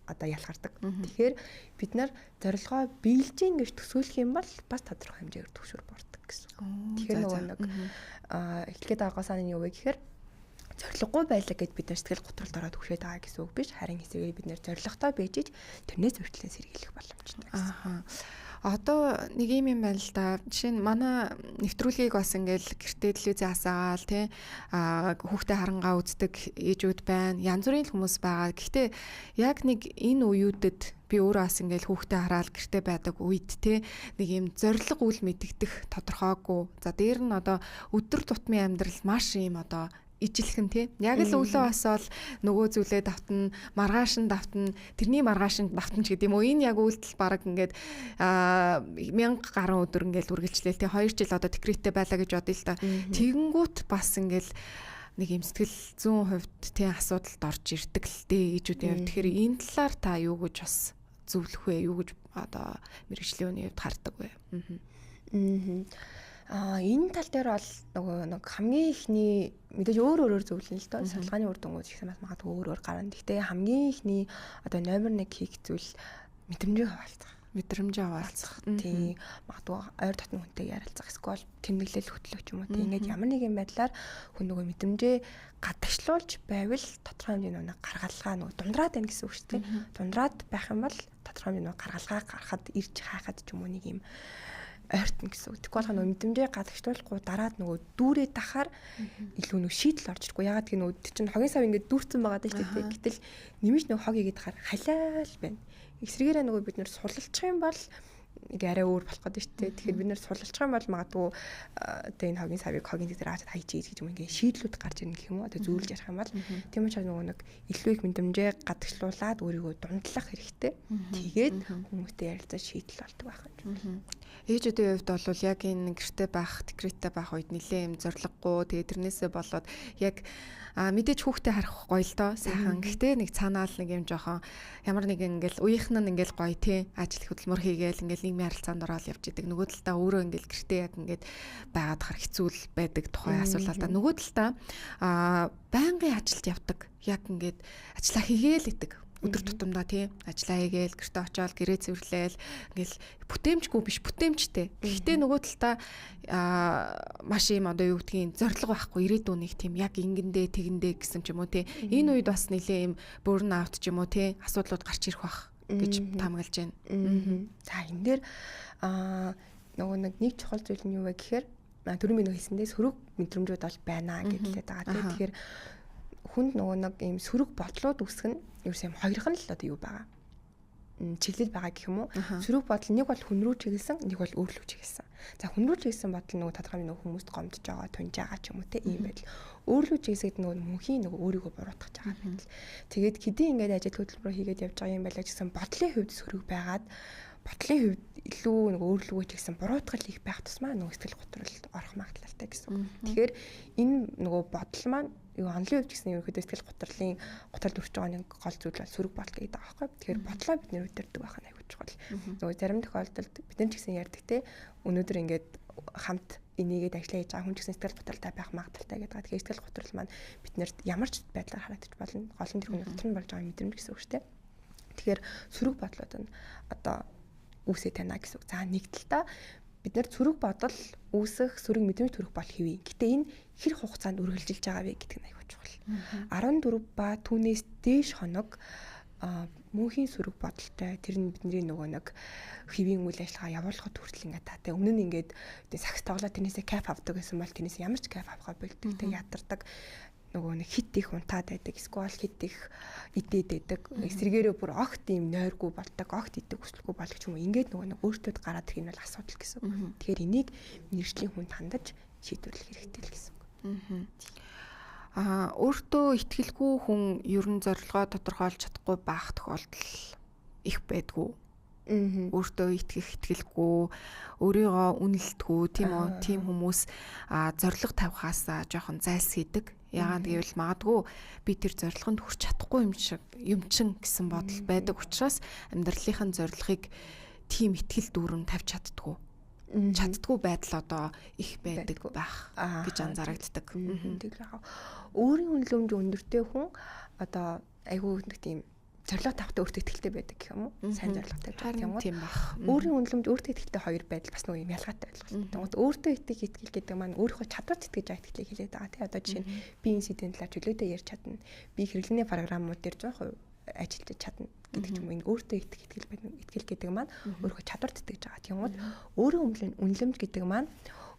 одоо ялгардаг. Тэгэхээр бид нар зорилгоо биелж гин гэж төсөөлөх юм бол бас тодорхой хэмжээгээр түгшүүр буурдаг гэсэн. Тэгэхээр нөгөө нэг эхлээд байгаа санаа нь юу вэ гэхээр зориггүй байлаа гэд бид нар сэтгэл гутралд ороод түгшээд байгаа гэсэн үг биш. Харин эсрэгээр бид нэр зоригтой байж ич тэрнээс өөрчлөн сэргийлэх боломжтой гэсэн. Одоо нэг юм юм байна л да. Жишээ нь манай нэвтрүүлгийг бас ингээл гэртээ телевизээ асаагаал тий хүүхдээ харангаа үздэг ээжүүд байна. Янз бүрийн хүмүүс байгаа. Гэхдээ яг нэг энэ үеүүдэд би өөрөө бас ингээл хүүхдээ хараал гэртээ байдаг үед те нэг юм зориг үл мэдэгдэх тодорхойгүй. За дээр нь одоо өдөр тутмын амьдрал маш юм одоо ижилхэн тий. Яг л өглөө босоод нөгөө зүйлээ давтна, маргааш нь давтна, тэрний маргааш нь давтна ч гэдэг юм уу. Энэ яг үйлдэл баг ингээд 1000 гаруй өдөр ингээд үргэлжлээл тий. 2 жил одоо декреттэй байлаа гэж бодъё л та. Тэгэнгүүт бас ингээд нэг юм сэтгэл зүйн хувьд тий асуудалд орж ирдэг л дээ ээжүүдийн хувьд. Тэгэхээр энэ талаар та юу гэж бас зөвлөх вэ? Юу гэж одоо мэргэжлийн үний хувьд хардаг вэ? Энэ тал дээр бол нөгөө нэг хамгийн ихний мэдээж өөр өөрөөр зөвлөн л доо. Судалгааны үр дүнгууд их бас магадгүй өөр өөр гарна. Гэхдээ хамгийн ихний одоо номер 1 хийх зүйл мэдрэмжээ хаваалцах. Мэдрэмжээ хаваалцах. Тийм. Магадгүй ойр дотны хүнтэй ярилцах, эсвэл тэмдэглэл хөтлөх ч юм уу. Тийм ингээд ямар нэгэн байдлаар хүн нөгөө мэдрэмжээ гадагшлуулж байвал тодорхой хэмжээний нөгөө гаргалгаа нөгөө дундраад байна гэсэн үг шүү дээ. Дундраад байх юм бол тодорхой хэмжээний нөгөө гаргалгаа гаргахад ирж хайхад ч юм уу нэг юм ойртно гэсэн үг. Тэгэхгүй болохоор нөгөө мэдрэмжээ гадагшлуулахгүй дараад нөгөө дүүрээ дахаар илүү нөгөө шийдэл орж ирэхгүй. Ягаад гэх нөгөө чинь хогийн сав ингээд дүүрсэн байгаа даа шүү дээ. Гэтэл нэмж нөгөө хог игээд хахаар халиал байна. Эсрэгээрээ нөгөө бид нэр сулалчих юм бол Нэг арай өөр болох гэдэг шүү дээ. Тэгэхээр бид нэр сулалчих юм бол магадгүй одоо энэ хогийн савыг хогийн дээр аваад хайж гэж юм ингээ шийдлүүд гарч ирнэ гэх юм уу. Одоо зүүлж ярих юм бол тийм учраас нөгөө нэг илүү их мэдрэмжээ гадагшлуулад өөрийгөө дундлах хэрэгтэй. Тэгээд хүмүүстэй ярилцаж шийдэл болдог байх юм чинь. Ээжүүдийн хувьд бол яг энэ гэрте байх, декреттэй байх үед нэлээ юм зориггүй. Тэгээд тэрнээсээ болоод яг мэдээж хүүхдээ харах гоё л доо сайхан. Гэхдээ нэг цаанаал нэг юм жоохон ямар нэг ингээл уийнх нь ингээл гоё тий ажил хөдөлмөр хийгээл ингээл нийгмийн харилцаанд ороод явж идэг. Нөгөө талдаа өөрөө ингээл гэртээ яг ингээд байгаад хар хэцүү л байдаг тухай асуулаа л да. Нөгөө талдаа байнгын ажилд явдаг. Яг ингээд ажиллаа хийгээл идэг өдөр тутамдаа тий ажиллаа хийгээл гэртээ очиод гэрээ цэвэрлээл ингээл бүтээмжгүй биш бүтээмжтэй. Гэхдээ нөгөө талдаа маш юм одоо юу гэдгийг зориг байхгүй ирээдүйн нэг тийм яг ингэндээ тэгэндээ гэсэн ч юм уу тий. Энэ үед бас нэлээ юм burn out ч юм уу тий асуудлууд гарч ирэх бах гэж таамаглаж байна. За энэ дээр нөгөө нэг чухал зүйл нь юу вэ гэхээр түрүүн би нэг хэлсэндээ сөрөг мэдрэмжүүд бол байна гэдэлээд байгаа тий. Тэгэхээр хүнд нөгөө нэг ийм сөрөг бодлууд үүсгэх нь ерөөсөө юм хоёрхан л одоо юу байгаа. Чиглэл байгаа гэх юм уу? Сөрөг бодол нэг бол хүн рүү чиглэсэн, нэг бол өөр рүү чиглэсэн. За хүн рүү чиглэсэн бодол нөгөө тодорхой нөгөө хүмүүст гомдож байгаа, тунж байгаа ч юм уу те ийм байдал. Өөр рүү чиглэсэд нөгөө мөнхийн нөгөө өөрийгөө буруутгах байгаа байдал. Тэгээд хэдийн ингээд ажил хөдөлмөр хийгээд явж байгаа юм байлаа гэсэн бодлын хувьд сөрөг байгаад бодлын хувьд илүү нөгөө өөрлөгөө чигсэн буруутгал их байх тусмаа нөгөө сэтгэл готролд орох магадлалтай гэсэн үг. Тэгэхээр энэ нөгөө бодол маань юу онлын хувьд гэсэн ерөнхийдөө сэтгэл готрлын готролд өрч байгаа нэг гол зүйл бол сөрөг бодол гэдэг байгаа байхгүй. Тэгэхээр бодлоо бид нэр удирддаг байх нь аюул чухал. Нөгөө зарим тохиолдолд бид нар ч гэсэн ярьдаг те өнөөдөр ингээд хамт энийгээд ажиллаа хийж байгаа хүн ч гэсэн сэтгэл готролтой байх магадлалтай гэдэг. Тэгэхээр сэтгэл готрол маань биднэрт ямар ч байдлаар харагдаж болно. Гол нь тэр хүний дотор нь болж байгаа мэдрэмж гэсэн үг шүү дээ. Тэгэхээр сөрөг бодлууд нь одоо үүсээ танаа гэсэн үг. За нэг талдаа бид нар сөрөг бодол үүсэх, сөрөг мэдрэмж төрөх бол хэвээ. Гэтэ энэ хэр хугацаанд үргэлжилж байгаа вэ гэдэг нь аюул чухал. 14 ба түүнээс дээш хоног мөнхийн сөрөг бодолтой тэр нь бидний нөгөө нэг хэвийн үйл ажиллагаа явуулахад хүртэл ингээд таатай. Өмнө нь ингээд сакс тоглоод тэрнээсээ кайф авдаг гэсэн бол тэрнээс ямар ч кайф авахаа болдог те ядардаг нөгөө нэг хит их унтаад байдаг эсвэл хит их идээд байдаг эсрэгээрээ бүр огт ийм нойргүй болдог огт идэх хүсэлгүй болдог ч юм уу ингээд нөгөө нэг өөртөө гараад ирэх нь бол асуудал гэсэн үг. Тэгэхээр энийг мэргэжлийн хүнд хандаж шийдвэрлэх хэрэгтэй л гэсэн үг. Өөртөө итгэлгүй хүн ер нь зорилгоо тодорхойлж чадахгүй байх тохиолдол их байдгүй. Өөртөө итгэх итгэлгүй, өөрийгөө үнэлдэггүй тийм үү? Тийм хүмүүс зорилго тавихаасаа жоохон зайлсхийдэг. Яагаад гэвэл магадгүй би тэр зорилгонд хүрч чадахгүй юм шиг юмчин гэсэн бодол байдаг учраас амьдралынхаа зорилгыг тийм итгэл дүүрэн тавьж чаддгүй. Чаддгүй байдал одоо их байдаг байх гэж анзаарагддаг. Тэгэл өөрийн үнэлэмж өндөртэй хүн одоо айгүй нэг тийм зорилго тавихтаа өөртөө итгэлтэй байдаг гэх юм уу? Сайн зорилго тавьж байгаа юм уу? Тийм бах. Өөрийн үнэлэмж өөртөө итгэлтэй хоёр байдал бас нөгөө юм ялгаатай ойлголт. Тэгмээд өөртөө итгэх итгэл гэдэг маань өөрийнхөө чадварт итгэж байгаа итгэлийг хэлээд байгаа тий. Одоо жишээ нь би энэ сэдвийн талаар чөлөөтэй ярьж чадна. Би хэрэглээний программууд дээр 100% ажиллаж чадна гэдэг ч юм уу. Энэ өөртөө итгэх итгэл байдаг. Итгэл гэдэг маань өөрийнхөө чадварт итгэж байгаа. Тэгмээд өөрийн үнэлэмж гэдэг маань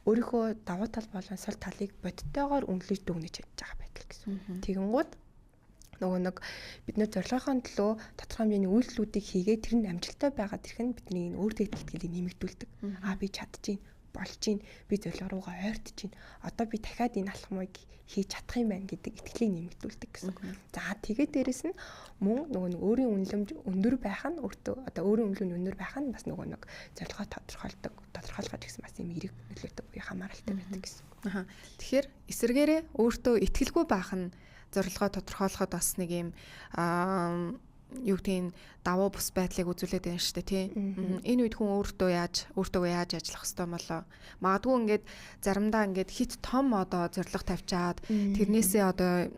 өөрийнхөө давуу тал болон сул талыг бодтойгоор үнэлж дүгнэж чадж байгаа байдал гэсэн. Тэгэнгүүт нөгөө нэг бид нэр зорилгынхоо төлөө тодорхой хэмжээний үйлдэлүүдийг хийгээд тэр нь амжилттай байгаад ирэх нь бидний энэ өөртөө итгэлийг нэмэгдүүлдэг. Би чадчихээн, болж гин, би зорилго руугаа ойртож гин. Одоо би дахиад энэ алхмыг хийж чадах юм байна гэдэг итгэлийг нэмэгдүүлдэг гэсэн. За тэгээд дээрэс нь мөн нөгөө нэг өөрийн үнэлэмж өндөр байх нь өөртөө одоо өөрийн үнэлэмж өндөр байх нь бас нөгөө нэг зорилгоо тодорхойлдог, тодорхойлгож гэсэн бас юм эрэг нөлөөтэй буюу хамааралтай байдаг гэсэн. Тэгэхээр эсэргээрээ өөртөө итгэлгүй байх нь зорилгоо тодорхойлоход бас нэг юм юу гэдгийг давуу бус байдлыг үзүүлээд байна шүү дээ тий. Энэ үед хүн өөртөө яаж ажиллах хэвээр болоо. Магадгүй ингээд заримдаа ингээд хит том одоо зорилго тавьчаад тэрнээсээ одоо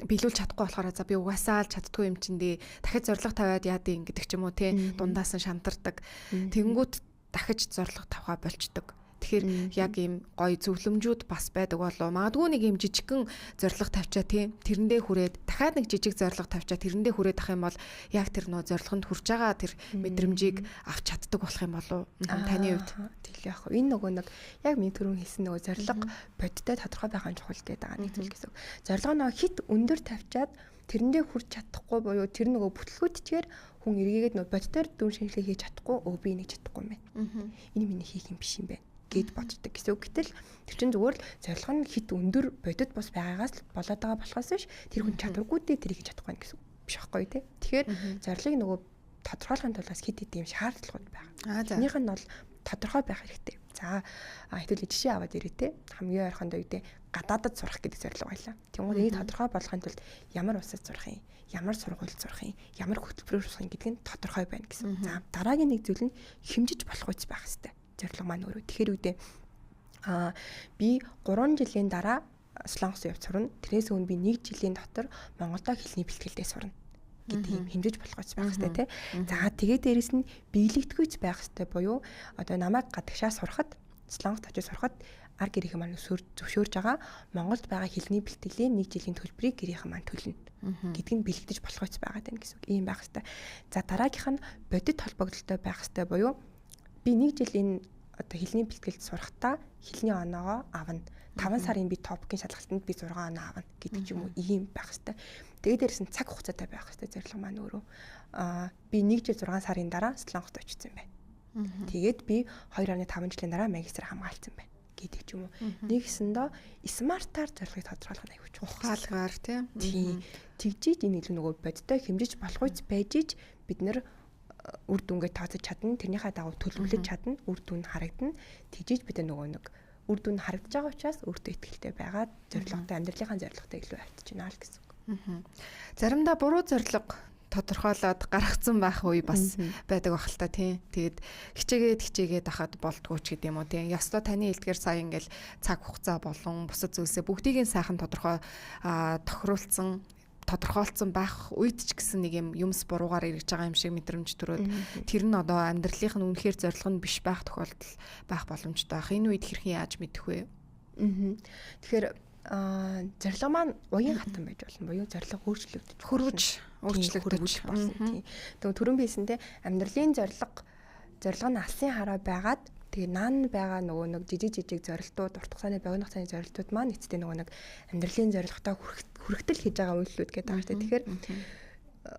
биелүүлж чадахгүй болохоор за би угаасаа л чаддгүй юм чинь дээ. Дахиад зорилго тавиад яа дийн гэдэг ч юм уу тий. Дундаас нь шантардаг. Тэнгүүт дахиж зорилго тавихаа болчдөг. Тэгэхээр яг ийм гоё зөвлөмжүүд бас байдаг болов. Магадгүй нэг ийм жижигхэн зорилго тавьчаа тийм тэрэндээ хүрээд дахиад нэг жижиг зорилго тавьчаа тэрэндээ хүрээд ах юм бол яг тэр нөө зорилгонд хүрч байгаа тэр мэдрэмжийг авч чаддаг болох юм болов таны хувьд? Тэгэл яг энэ нөгөө нэг яг миний түрүүн хэлсэн нөгөө зорилго бодиттой тодорхой байгаа нь чухал гэдэг байгаа нэг зүйл гэсэн. Зорилго нөгөө хит өндөр тавьчаад тэрэндээ хүрч чадахгүй буюу тэр нөгөө бүтлгүүтчээр хүн эргээгээд нөгөө бодитоор дүн шинжилгээ хийж чадахгүй өө би энийг чадахгүй юм байна. Энэ миний хийх юм биш юм байна гэд боддог гэсэн үг. Гэтэл тэр чинь зүгээр л зорилго нь хит өндөр бодит бус байгаагаас л болоод байгаа болохоос биш тэр хүн чадваргүйдээ тэрийг хийж чадахгүй гэсэн үг биш байхгүй тий. Тэгэхээр зорилгыг нөгөө тодорхойлохын тулд бас хит хит юм шаардлагууд байгаа. Эхнийх нь бол тодорхой байх хэрэгтэй. За хэвтэл жишээ аваад ирээ те. Хамгийн ойрхондоо юу гэдэг гадаадад сурах гэдэг зорилго байлаа. Тэнгууд энийг тодорхой болгохын тулд ямар улсад сурах юм, ямар сургуульд сурах юм, ямар хөтөлбөрөөр сурах юм гэдэг нь тодорхой байна гэсэн. За дараагийн нэг зүйл нь хэмжиж болох үс байх хэрэгтэй. Зорилго маань өөрөө. Тэгэхээр үедээ би 3 жилийн дараа Солонгос явж сурна. Тэрнээс өмнө би 1 жилийн дотор Монголдо хэлний бэлтгэлдээ сурна гэдэг юм хэмжиж болох үс байх хэрэгтэй тий. За тэгээд дээрэс нь биелэгдэхүйц байх хэрэгтэй буюу одоо намайг гадагшаа сурахад Солонгост очиж сурахад ар гэрийнхэн маань зөвшөөрж байгаа Монголд байгаа хэлний бэлтгэлийн 1 жилийн төлбөрийг гэрийнхэн маань төлнө гэдг нь бэлэгдэж болох үс байгаа даа гэсэн үг. Ийм байх хэрэгтэй. За дараагийнх нь бодит холбогдлолтой байх хэрэгтэй буюу би 1 жил энэ одоо хэлний бэлтгэлд сурахдаа хэлний оноогоо авна. 5 сарын би топкийн шалгалтанд би 6 оноо авна гэдэг ч юм уу ийм байх хэрэгтэй. Тэгээд дээрэс нь цаг хугацаатай байх хэрэгтэй зорилго маань өөрөө. Би 1 жил 6 сарын дараа Солонгост очсон юм байна. Тэгээд би 2.5 жилийн дараа магистр хамгаалсан байна гэдэг ч юм уу. Нэгсэндээ смартаар зорилгыг тодорхойлох нь аюул чухал. Ухаалгаар тийм. Тэгжиж энэ илүү нөгөө бодиттой хэмжиж болох үс байж ич бид нэр үр дүнгээ тооцож чадна. Тэрнийхээ дагуу төлөвлөж чадна. Үр дүн харагдана. Тэгжиж бид нөгөө нэг үр дүн харагдаж байгаа учраас өөртөө ихтэй байгаа зорилготой амьдралынхаа зорилготой илүү авчиж байна л гэсэн үг. Заримдаа буруу зорилго тодорхойлоод гаргацсан байх үе бас байдаг байх л та тий. Тэгээд хичээгээд ахад болдгоо ч гэдэм үү тий. Ёстой таны хэлдгээр сая ингээл цаг хугацаа болон бусад зүйлсээ бүгдийг нь сайхан тодорхой тохируулсан тодорхойлцсон байх үед ч гэсэн нэг юм юмс буруугаар эргэж байгаа юм шиг мэдрэмж төрөөд тэр нь одоо амьдралынх нь үнэхээр зорилго нь биш байх тохиолдол байх боломжтой байх. Энэ үед хэрхэн яаж мэдэх вэ? Тэгэхээр зорилго маань уян хатан байж болно буюу зорилго өөрчлөгдөж хөрвөж өөрчлөгдөж болно. Тийм. Тэгвэл түрүүн бисэн те амьдралын зорилго нь алсын хараа байгаад тэгээ наан байгаа нөгөө нэг жижиг жижиг зорилтууд урт хугацааны богино хугацааны зорилтууд маань эцэстээ нөгөө нэг амьдралын зорилготой хүрхтэл хийж байгаа үйлдэлүүд гэдэг байгаа шүү дээ. Тэгэхээр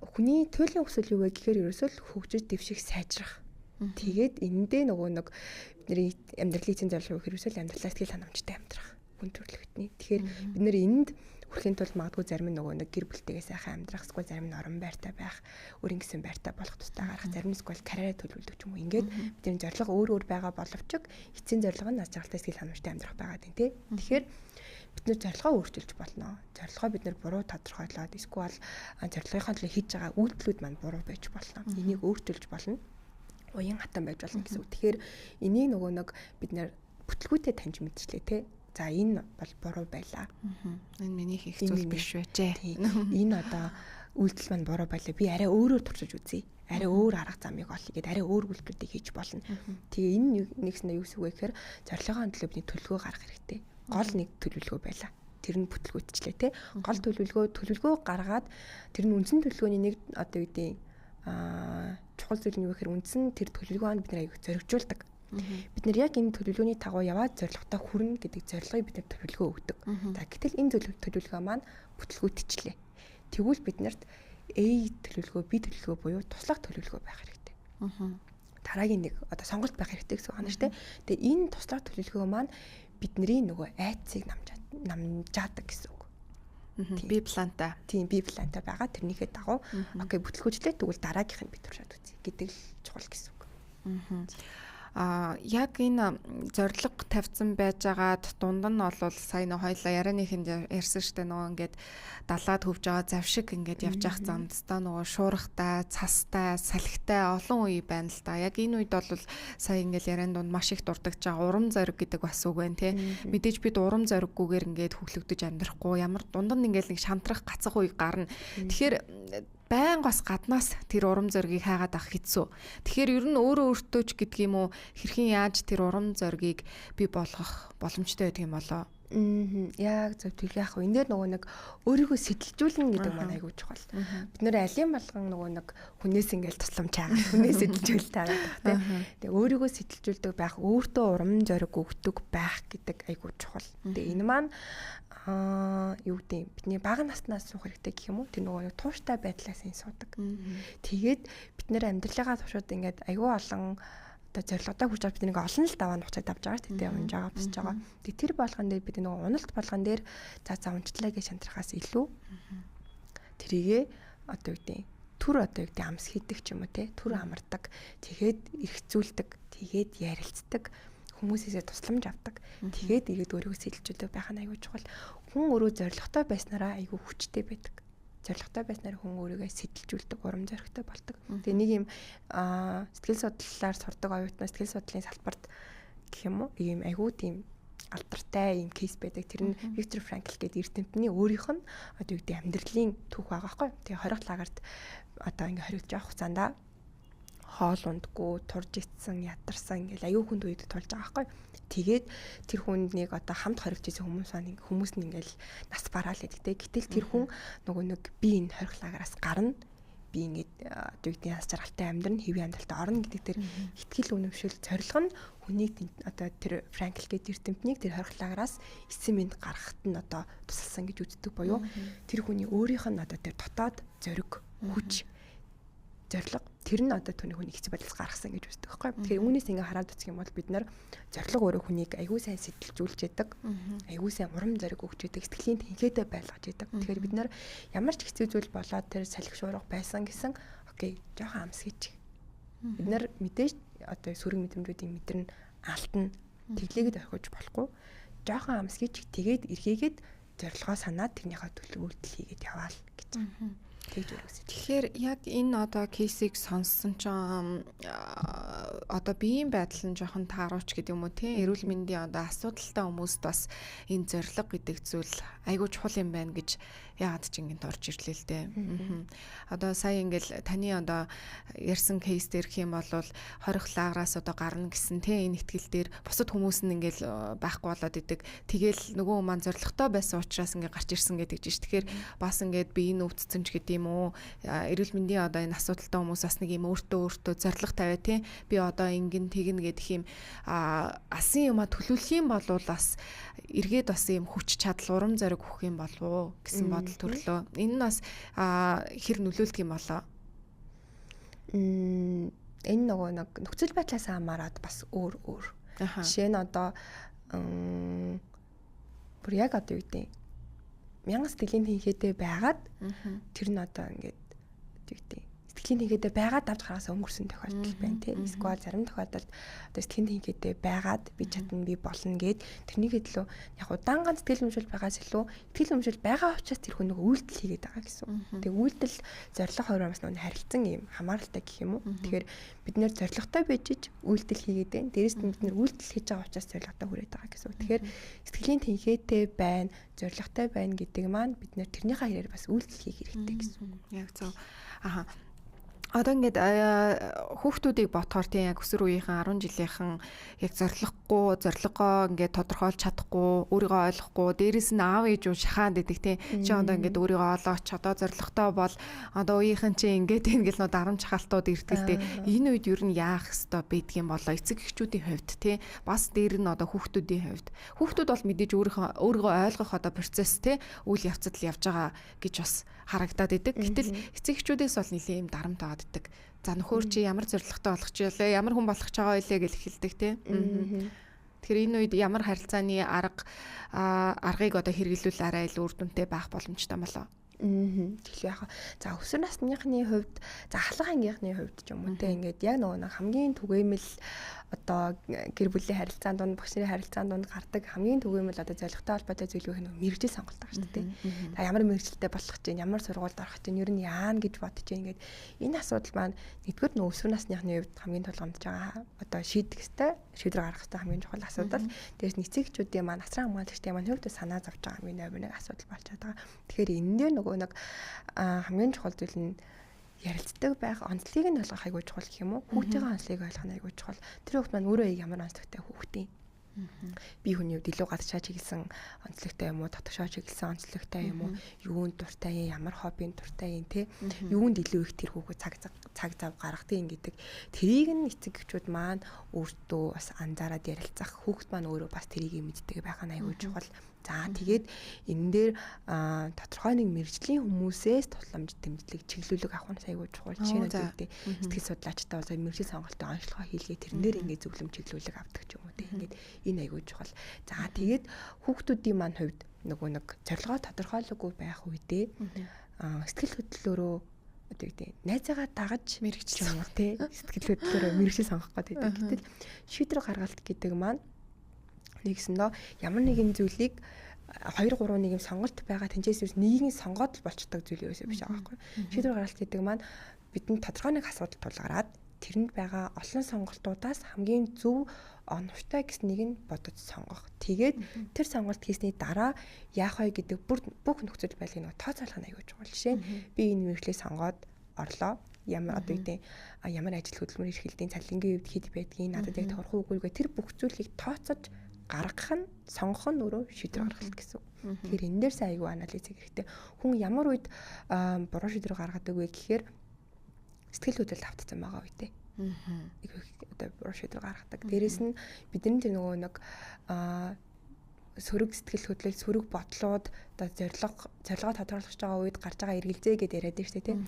хүний туйлын хүсэл юу вэ гэхээр ерөөсөө л хөгжиж дэвших сайжрах. Тэгээд энэндээ нөгөө нэг бидний амьдралын эцсийн зорилго юу гэхээр ерөөсөө л амьдралаа сэтгэл ханамжтай амьдрах хүн төрөлхтний. Тэгэхээр бид нэр энд хүрэхин тулд магадгүй зарим нь нөгөө нэг гэр бүлтэйгээ сайхан амьдрах, эсвэл зарим нь орон байртай байх, өөрийн гэсэн байртай болох тустай гарах, зарим нь эсвэл карьераа төлөвлөдөг ч юм уу. Ингээд бидний зорилго өөр өөр байгаа боловч эцсийн зорилго нь аз жаргалтай сэтгэл ханамжтай амьдрах байгаа тийм тий. Тэгэхээр бид нэр зорилгоо өөрчилж болно. Зорилгоо бид нэр буруу тодорхойлоод эсвэл зорилгынхаа төлөө хийж байгаа үйлдэлүүд маань буруу байж болно. Энийг өөрчилж болно. Уян хатан байж болно гэсэн үг. Тэгэхээр энийг нөгөө нэг бид нэр бүтлгүүтээ таньж мэдчихлээ тий. За энэ бол буруу байлаа. Энэ миний хийх зүйл биш байжээ. Энэ одоо үйлдэл маань буруу байлаа. Би арай өөрөөр туршиж үзье. Арай өөр арга замыг олъё гэдээ арай өөр үйлдэлүүдийг хийж болно. Тэгээ энэ нэгсэндээ юу гэсэн үг вэ гэхээр зорилгын төлөө бидний төлөвлөгөө гаргах хэрэгтэй. Гол нэг төлөвлөгөө байлаа. Тэр нь бүтлгүүтчлээ тий. Гол төлөвлөгөө гаргаад тэр нь үндсэн төлөвлөгөөний нэг одоо юу гэдэг чухал зүйл нь юу гэхээр үндсэн тэр төлөвлөгөө нь бид нар аяг зоригжуулдаг. Бид нэр яг энэ төлөвлөгөөний дагуу яваад зорилготой хүрнэ гэдэг зорилгыг бид нар төлөвлөгөө өгдөг. За гэтэл энэ төлөвлөгөө маань бүтлгүүтчлээ. Тэгвэл бид нарт A төлөвлөгөө, B төлөвлөгөө буюу туслах төлөвлөгөө байх хэрэгтэй. Дараагийн нэг одоо сонголт байх хэрэгтэй гэсэн үг байна шүү дээ. Тэгээ энэ туслах төлөвлөгөө маань бидний нөгөө айцыг намжаадаг гэсэн үг. Би плантай. Тийм, би плантай байгаа. Тэрнийхээ дагуу окей бүтлгүүчлээ тэгвэл дараагийнх нь би туршаад үзье гэдэг л чухал гэсэн үг. Яг энэ зорилго тавьсан байжгаад дунд нь бол сая нөө хоёлаа ярианыхэнд ярьсан штэ нөгөө ингээд далаад хөвж байгаа зав шиг ингээд явж явах замд та нөгөө шуурхтай, цастай, салхитай олон үе байна л да. Яг энэ үед бол сая ингээд яриан дунд маш их дурдж байгаа урам зориг гэдэг бас үг байна те. Мэдээж бид урам зориггүйгээр ингээд хөглөгдөж амьдрахгүй ямар дунд нь ингээд нэг шантрах гацах үе гарна. Тэгэхээр Байнга бас гаднаас тэр урам зоригийг хайгаад авах хэцүү. Тэгэхээр ер нь өөрөө өөртөө ч гэдэг юм уу, хэрхэн яаж тэр урам зоригийг бий болгох боломжтой байдаг юм болоо? Яг зөв. Тэр яг энэ дээр нөгөө нэг өөрийгөө сэтэлжүүлнэ гэдэг маань айгүй чухал. Бид нэр алийн болгон нөгөө нэг хүнээс ингээл тусламж хайгаад хүнээс сэтэлжүүлэлт хайгаад байх тийм. Тэгээ өөрийгөө сэтэлжүүлдэг байх, өөртөө урам зориг өгдөг байх гэдэг айгүй чухал. Тэгээ энэ маань юу гэдэг бидний бага наснаас суух хэрэгтэй гэх юм уу? Тэр нөгөө нэг тууштай байдлаас ин суудаг. Тэгээд бид нэр амьдралынхаа туршид ингээд айгүй олон одоо зорилготой хүрч байгаа бид нэг олон л даваа нуцаад авч байгаа шүү дээ, унж байгаа, босч байгаа. Тэгээ тэр болгон дээр бид нөгөө уналт болгон дээр за унчлаа гэж шантрахаас илүү тэрийгээ одоо юу гэдэг түр одоо юу гэдэг амс хийдэг ч юм уу те, түр амардаг, тэгээд эргцүүлдэг, тэгээд ярилцдаг, хүмүүсээсээ тусламж авдаг. Тэгээд ирээд өөрийгөө сэтэлжүүлдэг байх нь аюул чухал. Хүн өөрөө зорилготой байснараа аюул хүчтэй байдаг. Зорилготой байснаар хүн өөрийгөө сэтэлжүүлдэг, урам зоригтой болдог. Тэгээ нэг юм сэтгэл судлалаар сурдаг оюутнаас сэтгэл судлалын салбарт гэх юм уу, ийм айгүй тийм алдартай ийм кейс байдаг. Тэр нь Виктор Франкл гэдэг эрдэмтний өөрийнх нь одоо юу гэдэг амьдралын түүх байгаа байхгүй. Тэгээ хорих лагерт одоо ингээ хоригдож явах хугацаанд хоол ундгүй, турж ицсэн, ядарсан ингээл аюу хүнд үед тулж байгаа байхгүй. Тэгээд тэр хүнд нэг одоо хамт хоригдж исэн хүмүүс нь ингээл нас бараал гэдэг те. Гэтэл тэр хүн нөгөө нэг би энэ хорих лагераас гарна, би ингээд одоо юу гэдэг нас жаргалтай амьдрна, хэвийн амьдралд орно гэдэг тэр итгэл үнэмшил, зорилго нь хүнийг одоо тэр Франкл гэдэг эрдэмтнийг тэр хорих лагераас эцсийн мэнд гаргахад нь одоо тусалсан гэж үздэг буюу тэр хүний өөрийнх нь одоо тэр дотоод зориг, хүч, зорилго тэр нь одоо түүний хүнийг хэцүү байдлаас гаргасан гэж үздэг байхгүй. Тэгэхээр үүнээс ингээ хараад үзэх юм бол бид нар зорилго өөрөө хүнийг аягүй сайн сэтэлжүүлж яадаг, аягүй сайн урам зориг өгч яадаг, сэтгэлийн тэнхээтэй байлгаж яадаг. Тэгэхээр бид нар ямар ч хэцүү зүйл болоод тэр салхи шуурга байсан гэсэн окей, жоохон амс хийчих. Бид нар мэдээж одоо сөрөг мэдрэмжүүдийн мэдэрн алтна, тэглээгээд орхиж болохгүй. Жоохон амс хийчих, тэгээд эргээгээд зорилгоо санаад тэрнийхээ төлөө үйлдэл хийгээд яваал гэж. Тэгэхээр яг энэ одоо кейсийг сонссон чинь одоо биеийн байдал нь жоохон таарууч гэдэг юм уу те, эрүүл мэндийн одоо асуудалтай хүмүүст бас энэ зорилго гэдэг зүйл айгүй чухал юм байна гэж яагаад ч ингэнт орж ирлээ л дээ. Одоо сая ингээл таны одоо ярьсан кейс дээр гэх юм бол хорих лаграас одоо гарна гэсэн те, энэ ихтгэл дээр бусад хүмүүс нь ингээл байхгүй болоод идэг. Тэгэл нөгөө маань зорилготой байсан учраас ингээ гарч ирсэн гэдэг жиш. Тэгэхээр бас ингээд биеийн өвдсөн ч гэдэг юм уу, эрүүл мэндийн одоо энэ асуудалтай хүмүүс бас нэг юм өөртөө зорилго тавиа те, би одоо ингэн тэгнэ гэдэг юм алсын юмаа төлөвлөх юм бол бас эргээд бас юм хүч чадал, урам зориг өгөх юм болов уу гэсэн бодол төрлөө. Энэ нь бас хэр нөлөөлдөг юм болоо? Энэ нөгөө нэг нөхцөл байдлаас хамаарат бас өөр өөр. Жишээ нь одоо бүр яг одоо юу гэдэг мянган сэтгэлийн тэнхээтэй байгаад тэр нь одоо ингээд юу гэдэг сэтгэлийн тэнхээтэй байгаад давж гараас өнгөрсөн тохиолдол байна тий. Эсвэл зарим тохиолдолд одоо сэтгэлийн тэнхээтэй байгаад би чадна, би болно гэд тэрнийхээ төлөө яг удаан ганц сэтгэл өмшил байгаас илүү сэтгэл өмшил байгаа учраас тэр хүн нөгөө үйлдэл хийгээд байгаа гэсэн. Тэгээ үйлдэл зорилго хоёроо бас нөгөө харилцан юм хамааралтай гэх юм уу. Тэгэхээр бид нэр зорилготой байж ич үйлдэл хийгээд байна. Дээрээс нь бид нэр үйлдэл хийж байгаа учраас зорилготой хүрээд байгаа гэсэн. Тэгэхээр сэтгэлийн тэнхээтэй байна, зорилготой байна гэдэг маань бид нэр тэрнийхээ хэрээр бас үйлдэл хийх хэрэгтэй гэсэн. Яг зөв. Аха. Одоо ингээд хүүхдүүдийг бодохоор тийм яг өсвөр үеийнхэн 10 жилийнхэн яг зорилгогүй, зорилгоо ингээд тодорхойлж чадахгүй, өөрийгөө ойлгохгүй, дээрэс нь аав ээж уу шахаанд гэдэг тийм чи одоо ингээд өөрийгөө олооч, одоо зорилготой бол одоо үеийнхэн чи ингээд ингээл нөө дарамт шахалтууд ирдэг л дээ. Энэ үед ер нь яах ёстой байдгийн болоо эцэг эхчүүдийн хувьд тийм бас дээр нь одоо хүүхдүүдийн хувьд. Хүүхдүүд бол мэдээж өөрийгөө ойлгох одоо процесс тийм үйл явцад л явж байгаа гэж бас харагдаад идэг. Гэтэл эцэг эхчүүдээс бол нэлийн юм дарамт аваад идэг. За нөхөр чи ямар зорилготой болох ч вэ? Ямар хүн болох ч байгаа вэ гэж хэлдэг тийм. Тэгэхээр энэ үед ямар харилцааны аргыг одоо хэрэглүүл арай илүү үр дүнтэй байх боломжтой болоо. Тэгэхээр яг за өсвөр насныхны хувьд, за ахлах ангийнхны хувьд ч юм уу те ингээд яг нөгөө нэг хамгийн түгээмэл одоо гэр бүлийн харилцаан дунд, багш нарын харилцаан дунд гардаг хамгийн түгээмэл одоо зорилготой холбоотой зүйлүүд нөгөө мэргэжил сонголт байгаа шүү дээ. За ямар мэргэжилтэй болох чинь, ямар сургуульд орох чинь, ер нь яана гэж бодож чинь ингээд энэ асуудал маань нэгдүгээр нөгөө өсвөр насныхны хувьд хамгийн тулгамдж байгаа одоо шийдэх ёстой, шийдвэр гаргах ёстой хамгийн чухал асуудал. Дээрээс нь эцэг эхчүүдийн маань, асран хамгаалагчдын маань хувьд санаа зовж байгаа хамгийн номер нэг асуудал болж байгаа. Тэгэхээр энэ дээр нөгөө нэг хамгийн чухал зүйл нь Ярилцдаг байх, онцлогийг нь ойлгох айгүй чухал гэх юм уу? Хүүхдийн онцлогийг ойлгох нь айгүй чухал. Тэр хүүхд маань өөрөө ямар онцлогтой хүүхдийн. Би хүний хувьд илүү гадагшаа чиглэсэн онцлогтой юм уу, дотгошоо чиглэсэн онцлогтой юм уу, юунд дуртай юм, ямар хоббинд дуртай юм те, юунд илүү их тэр хүүхэд цаг зав гаргадаг юм гэдэг. Тэрийг нь эцэг эхчүүд маань өөртөө бас анзаараад ярилцах, хүүхэд маань өөрөө бас тэрийг мэддэг байх нь аюул чухал. За тэгээд энэ дээр тодорхой нэг мэргэжлийн хүмүүсээс тусламж дэмжлэг чиглүүлэг авах нь аюул чухал. Жишээ нь үүдээ сэтгэл судлаачтай бол мэргэжил сонголтын онцлогоо хийлгээ тэрэн дээр ингээд зөвлөм чиглүүлэг авдаг ч юм уу те. Ингээд энэ аюул чухал. За тэгээд хүүхдүүдийн маань хувьд нөгөө нэг зорилгоо тодорхойлоогүй байх үедээ сэтгэл хөдлөлөөрөө одоо юу гэдэг найзаагаа дагаж мэргэжил юм уу те, сэтгэл хөдлөлөөрөө мэргэжил сонгох гэдэг. Гэтэл шийдвэр гаргалт гэдэг маань нэгсэндөө ямар нэгэн зүйлийг 2 3 нэг юм сонголт байгаа тэнцээс нэгийг сонгоод л болчдөг зүйл ерөөсөө биш байгаа байхгүй. Шийдвэр гаргалт гэдэг маань бидэнд тодорхой нэг асуудал тулгараад тэрэнд байгаа олон сонголтуудаас хамгийн зөв оновчтой гэснийг нь бодож сонгох. Тэгээд тэр сонголт хийсний дараа яах вэ гэдэг бүх нөхцөл байдлыг нөгөө тооцоолох нь аюул чухал. Жишээ нь би энэ мэргэжлийг сонгоод орлоо. Ямар одоо юу гэдэг ямар ажил хөдөлмөр эрхэлтийн цалингийн хувьд хэд байдгийг надад яг тохирох уугүй гэх тэр бүх зүйлийг тооцож гаргах нь сонгох нь өөрөө шийдвэр гаргалт гэсэн үг. Тэгэхээр энэ дээр сайн аягүй анализ хийх хэрэгтэй. Хүн ямар үед буруу шийдвэр гаргадаг вэ гэхээр сэтгэл хөдлөлд автсан байгаа үедээ. Их одоо буруу шийдвэр гаргадаг. Дээрээс нь бидний тэр нөгөө нэг сөрөг сэтгэл хөдлөл, сөрөг бодлууд одоо зорилгоо тодорхойлох гэж байгаа үед гарч байгаа эргэлзээ гэдээ яриад байна шүү дээ, тийм.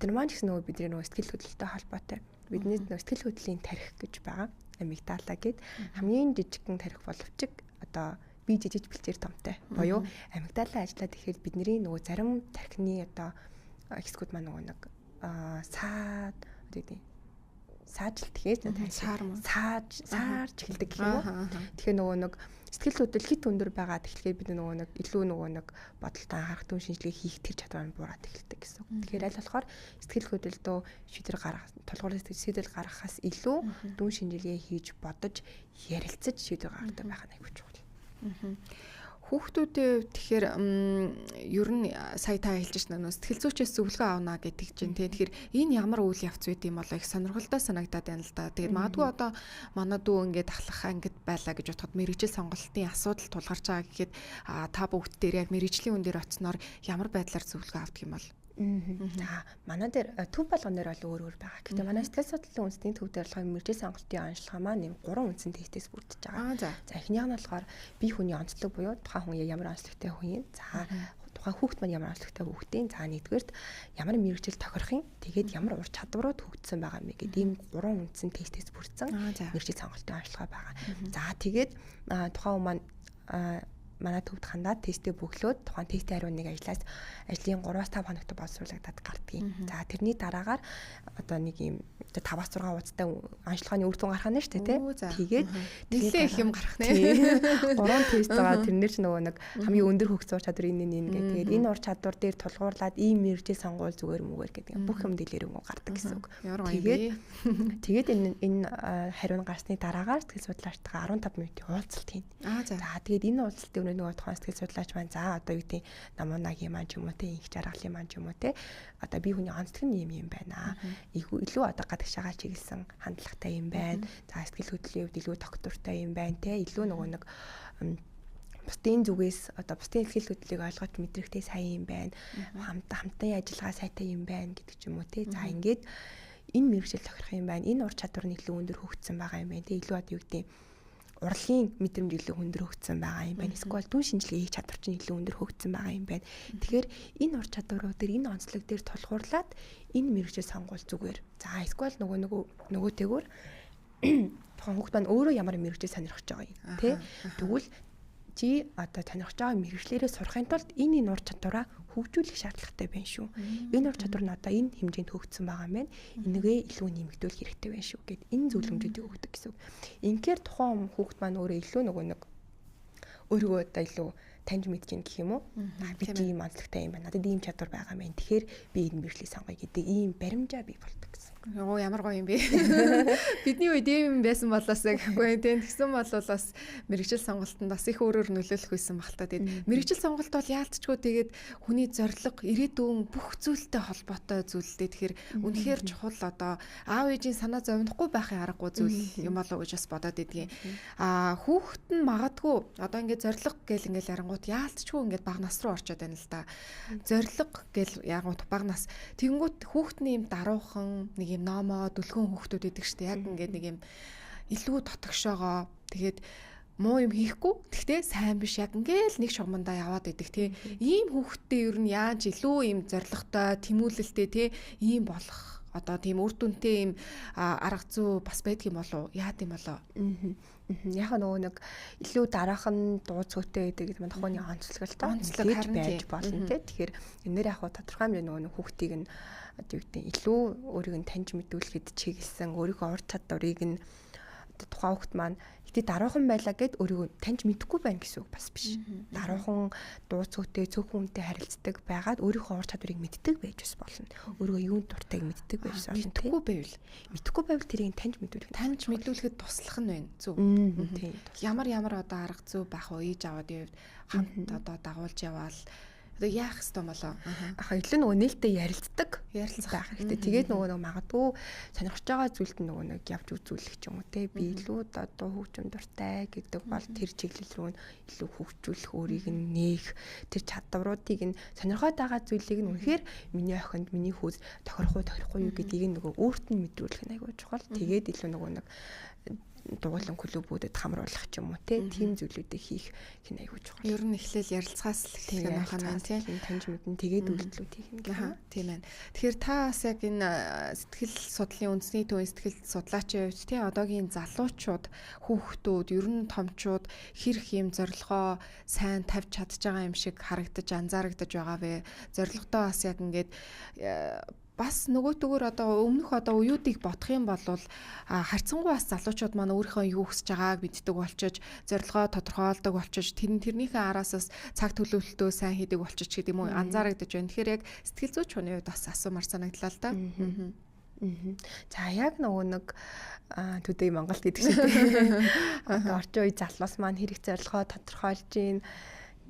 Тэр маань ч гэсэн нөгөө бидний нөгөө сэтгэл хөдлөлтөй холбоотой. Бидний нөгөө сэтгэл хөдлөлийн тарих гэж байгаа. Амигдала гэд хамгийн жижигхэн тарих боловч одоо би жижиг бэлчээр томтой. Буюу амигдала ажиллаад ихээр бидний нөгөө зарим тархины одоо хэсгүүд маань нөгөө нэг саад одоо гэдэг саажилт гэхээс саарч эхэлдэг гэх юм уу. Тэгэхээр нөгөө нэг сэтгэл хөдлөл хит өндөр байгаа тэгэхээр бид нөгөө нэг илүү нөгөө нэг бодолтой анхаарах дүн шинжилгээ хийх тэр чадвар нь буураад эхэлдэг гэсэн. Тэгэхээр аль болохоор сэтгэл хөдлөлтөө шийдвэр гаргах, тулгуурлах сэтгэл гаргахаас илүү дүн шинжилгээ хийж бодож ярилцаж шийдвэр гаргадаг байх нь аюул чухал. Хүүхдүүдийн хувьд тэгэхээр ер нь сая та хэлж шнэ нөө сэтгэл зүйчээс зөвлөгөө авна гэдэг чинь тий. Тэгэхээр энэ ямар үйл явц байд юм болоо их сонирхолтой санагдаад байна л да. Тэгээд магадгүй одоо манай дүү ингээд ахлах ангид байлаа гэж бодоход мэргэжил сонголтын асуудал тулгарч байгаа гэхэд та бүгд дээр яг мэргэжлийн үн дээр очсноор ямар байдлаар зөвлөгөө авдаг юм бол? За манай дээр төв болгон дээр бол өөр өөр байгаа. Гэхдээ манай сэтгэл судлалын үндэсний төв дээр болохоор мэргэжил сонголтын онцлогоо маань 3 үндсэн тестээс бүрдэж байгаа. За эхнийх нь болохоор бие хүний онцлог буюу тухайн хүн ямар онцлогтой хүн юм. За тухайн хүүхэд маань ямар онцлогтой хүүхдийн. За нэгдүгээрт ямар мэргэжил тохирох юм. Тэгээд ямар ур чадварууд хөгжсөн байгаа юм бэ гэдэг ийм 3 үндсэн тестээс бүрдсэн мэргэжил сонголтын онцлогоо байгаа. За тэгээд тухайн хүн маань манай төвд хандаад тестээ бөглөөд тухайн тестийн хариу нэг ажлаас ажлын 3-5 хоногт боловсруулагдаад гардгийг. За тэрний дараагаар одоо нэг юм 5-6 хуудастай онцлогооны үр дүн гарах нь шүү дээ, тий. Тэгээд нэлээ их юм гарах нэ. 3 тест байгаа. Тэрнэр ч нөгөө нэг хамгийн өндөр хөгжсөн ур чадвар энэ энэ гэх. Тэгээд энэ ур чадвар дээр тулгуурлаад ийм мэргэжил сонгуул зүгээр мүгээр гэдэг бүх юм дэлгэрэнгүй гардаг гэсэн үг. Тэгээд энэ хариу нь гарсны дараагаар сэтгэл судлаачтайгаа 15 минутын уулзалт хийнэ. За тэгээд энэ уулзалтын өмнө нөгөө тухайн сэтгэл судлаач маань за одоо юу гэдэг намуунагийн маань ч юм уу те, инх жаргалын маань ч юм уу те, одоо би хүний онцлог нь ийм юм байна. Илүү одоо гадагшаага чиглэсэн хандлагатай юм байна. За сэтгэл хөдлөлийн хувьд илүү доктортой юм байна те, илүү нөгөө нэг бусдын зүгээс одоо бусдын сэтгэл хөдлөлийг ойлгож мэдрэхтэй сайн юм байна. Хамтын ажиллагаа сайтай юм байна гэдэг ч юм уу те. За ингээд энэ мэргэжил тохирох юм байна. Энэ ур чадвар нь илүү өндөр хөгжсөн байгаа юм байна те. Илүү одоо юу гэдэг урлагийн мэдрэмж илүү өндөр хөгжсөн байгаа юм байна. Эсвэл дүн шинжилгээ хийх чадвар чинь илүү өндөр хөгжсөн байгаа юм байна. Тэгэхээр энэ ур чадварууд дээр энэ онцлог дээр тулгуурлаад энэ мэргэжил сонгуул зүгээр. За эсвэл нөгөөтэйгөр тухайн хүүхэд маань өөрөө ямар мэргэжил сонирхож байгаа юм тий. Тэгвэл чи одоо сонирхож байгаа мэргэжлээрээ сурахын тулд энэ ур чадвараа хөгжүүлэх шаардлагатай байна шүү. Энэ ур чадвар нь одоо энэ хэмжээнд хөгжсөн байгаа юм байна. Энийгээ илүү нэмэгдүүлэх хэрэгтэй байна шүү гэд энэ зөвлөмжүүдийг өгдөг гэсэн үг. Инхээр тухайн хүүхэд маань өөрөө илүү нөгөө нэг өөрийгөө одоо илүү таньж мэдж гин гэх юм уу? Би ийм онцлогтой юм байна. Надад ийм чадвар байгаа юм байна. Тэгэхээр би энэ мэргэжлийг сонгоё гэдэг ийм баримжаа бий болдог гэсэн. Оо ямар гоё юм бэ. Бидний үед ийм юм байсан болоосаа гэхгүй тийм. Тэгсэн бол бас мэргэжил сонголтод бас их өөрөөр нөлөөлөх байсан баг л та. Тэгээд мэргэжил сонголт бол яалтчгүй тэгээд хүний зорилго, ирээдүйн бүх зүйлтэй холбоотой зүйл дээ. Тэгэхээр үнэхээр чухал одоо аав ээжийн санаа зовнохгүй байхын аргагүй зүйл юм болоо гэж бас бодоод идэгин. Аа хүүхэд нь магадгүй одоо ингээд зорилго гэл ингээд ярангуут яалтчгүй ингээд бага нас руу орчод байна л да. Зорилго гэл ярангуут бага нас. Тэгэнгүүт хүүхдний юм даруухан нэг юм номоо дүлгэн хүүхдүүд идэг штэ. Яг ингээд нэг юм илүү дотогшоогоо тэгээд муу юм хийхгүй. Тэгтээ сайн биш яг ингээл нэг шугамдаа яваад идэг тий. Ийм хүүхдтэй ер нь яаж илүү ийм зоригтой, тэмүүлэлтэй тий ийм болох одоо тийм үр дүнтэй ийм арга зүй бас байдаг юм болов уу? Яад юм болоо? Яг нөгөө нэг илүү дараахан дуу цөөтэй гэдэг гэдэг маань тухайны онцлог л тоо. Онцлог харин байж болно тий. Тэгэхээр энээр яг тодорхой хэмжээ нөгөө нэг хүүхдийг нь одоо юу гэдэг илүү өөрийг нь таньж мэдүүлэхэд чиглэсэн, өөрийнхөө ур чадварыг нь тухайн хүүхд маань гэтээ даруухан байлаа гэд өөрийгөө таньж мэдэхгүй байна гэсэн үг бас биш. Даруухан дуу цөөтэй цөөхөн хүнтэй харилцдаг байгаад өөрийнхөө ур чадварыг мэддэг байж бас болно. Өөрийгөө юунд дуртайг мэддэг байж болно. Мэдэхгүй байвал тэрийг таньж мэдүүлэх. Таньж мэдүүлэхэд туслах нь байна. Зөв. Тийм. Ямар одоо арга зүй байх вэ? Ээж аваад явд хамт одоо дагуулж яваал одоо яах ёстой болоо? Ахаа илүү нөгөө нээлттэй ярилцдаг байх хэрэгтэй. Тэгээд нөгөө нэг магадгүй сонирхож байгаа зүйлд нөгөө нэг явж үзүүлэх ч юм уу те. Би илүү одоо хөгжим дуртай гэдэг бол тэр чиглэл рүү нь илүү хөгжүүлэх, өөрийг нь нээх, тэр чадваруудыг нь сонирхоод байгаа зүйлийг нь үнэхээр миний охинд, миний хүүс тохирох уу, тохирохгүй юу гэдгийг нь нөгөө өөрт нь мэдрүүлэх нь айгүй чухал. Тэгээд илүү нөгөө нэг дугуулan клубүүдэд хамруулах ч юм уу тийм зүйлүүдийг хийх хин айгүй чухал. Ер нь эхлээл ярилцахаас л эхлэх нь байна тийм. Таньж мэдэн тэгээд үйлдэлүүд хийх нь гэх. Тийм байна. Тэгэхээр та бас яг энэ сэтгэл судлалын үндэсний төвийн сэтгэл судлаачийн хувьд тийм одоогийн залуучууд, хүүхдүүд, ер нь томчууд хэрэг юм зорилгоо сайн тавьж чадж байгаа юм шиг харагдаж, анзаарагдаж байгаа вэ? Зорилгодоо бас яг ингээд бас нөгөөтгөр одоо өмнөх одоо уюудыг бодох юм бол харьцангуй бас залуучууд маань өөрийнхөө юу хүсэж байгааг мэддэг болчиж, зорилгоо тодорхойлдог болчиж, тэрнийхээ араас бас цаг төлөвлөлтөө сайн хийдэг болчиж гэдэг юм уу анзаарагдаж байна. Тэгэхээр яг сэтгэл зүйч хүний хувьд бас асуумар санагдлаа л да. За яг нөгөө нэг Today Монгол гэдэг шиг тийм. Одоо орчин үе залуус маань хэрэг зорилгоо тодорхойлж гин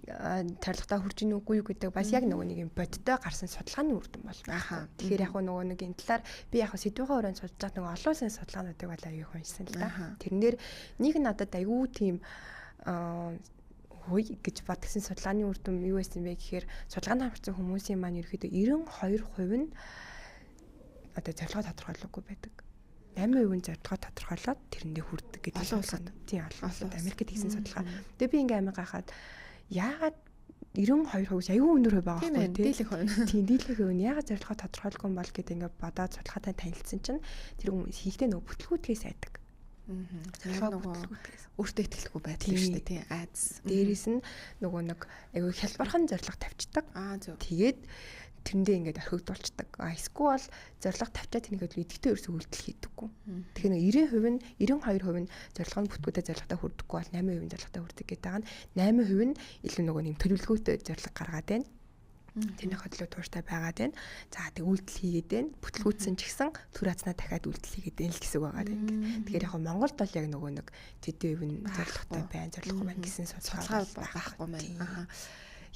зорилготой хүрч ийн үгүй юу гэдэг бас яг нөгөө нэг юм бодтой гарсан судалгааны үр дүн бол байна. Тэгэхээр яг нөгөө нэг энэ талаар би яг сэдвийнхээ өрөөнд судалж байгаа нөгөө олон улсын судалгаануудыг бол аюу уншсан л да. Тэрнээр нэг надад аюу тийм хөөе гэж бодгосон судалгааны үр дүн юу байсан бэ гэхээр судалгаанд хамрагдсан хүмүүсийн маань ерөөхдөө 92% нь одоо зорилгоо тодорхойлоогүй байдаг. 8% нь зорилгоо тодорхойлоод тэрэндээ хүрдэг гэдэг олон улсад. Тийм, олон улсад Америкт хийсэн судалгаа. Тэгээ би ингээм амар гайхаад яагаад 92% аюу өндөр хувь байгаа байхгүй тий. Дийлэх хувь. Тийм, дийлэх хувь нь яагаад зорилгоо тодорхойлгүй юм бол гэдэг ингээд бодоод судалгаатай танилцсан чинь тэр хүмүүс хийхдээ нөгөө бүтлгүүтгээс айдаг. Зорилгоо бүтлгүүтгээс өөртөө итгэлгүй байдал шүү дээ тий, айдас. Дээрээс нь нөгөө нэг аюу хялбархан зорилго тавьчихдаг. Зөв. Тэгээд тэрэндээ ингээд орхигдуулцдаг. А эсвэл зорилго тавьчаад тэрнийг идэвхтэй ерөөсөө үйлдэл хийдэггүй. Тэгэхээр нэг 90% нь 92% нь зорилго нь бүтгүүдээ зорилготой хүрдэггүй бол 8% нь зорилготой хүрдэг гэдэг байгаа нь 8% нь илүү нөгөө нэг төлөвлөгөөтэй зорилго гаргаад байна. Тэрний хөдлөө тууштай байгаад байна. За тэг үйлдэл хийгээд байна. Бүтлгүүцсэн ч гэсэн түр азнаа дахиад үйлдэл хийгээд байна л гэсэн үг байгаа юм. Тэгэхээр яг Монголд бол яг нөгөө нэг тэдэн хувь нь зорилготой байна, зорилгогүй байна гэсэн судалгаа байхгүй байна.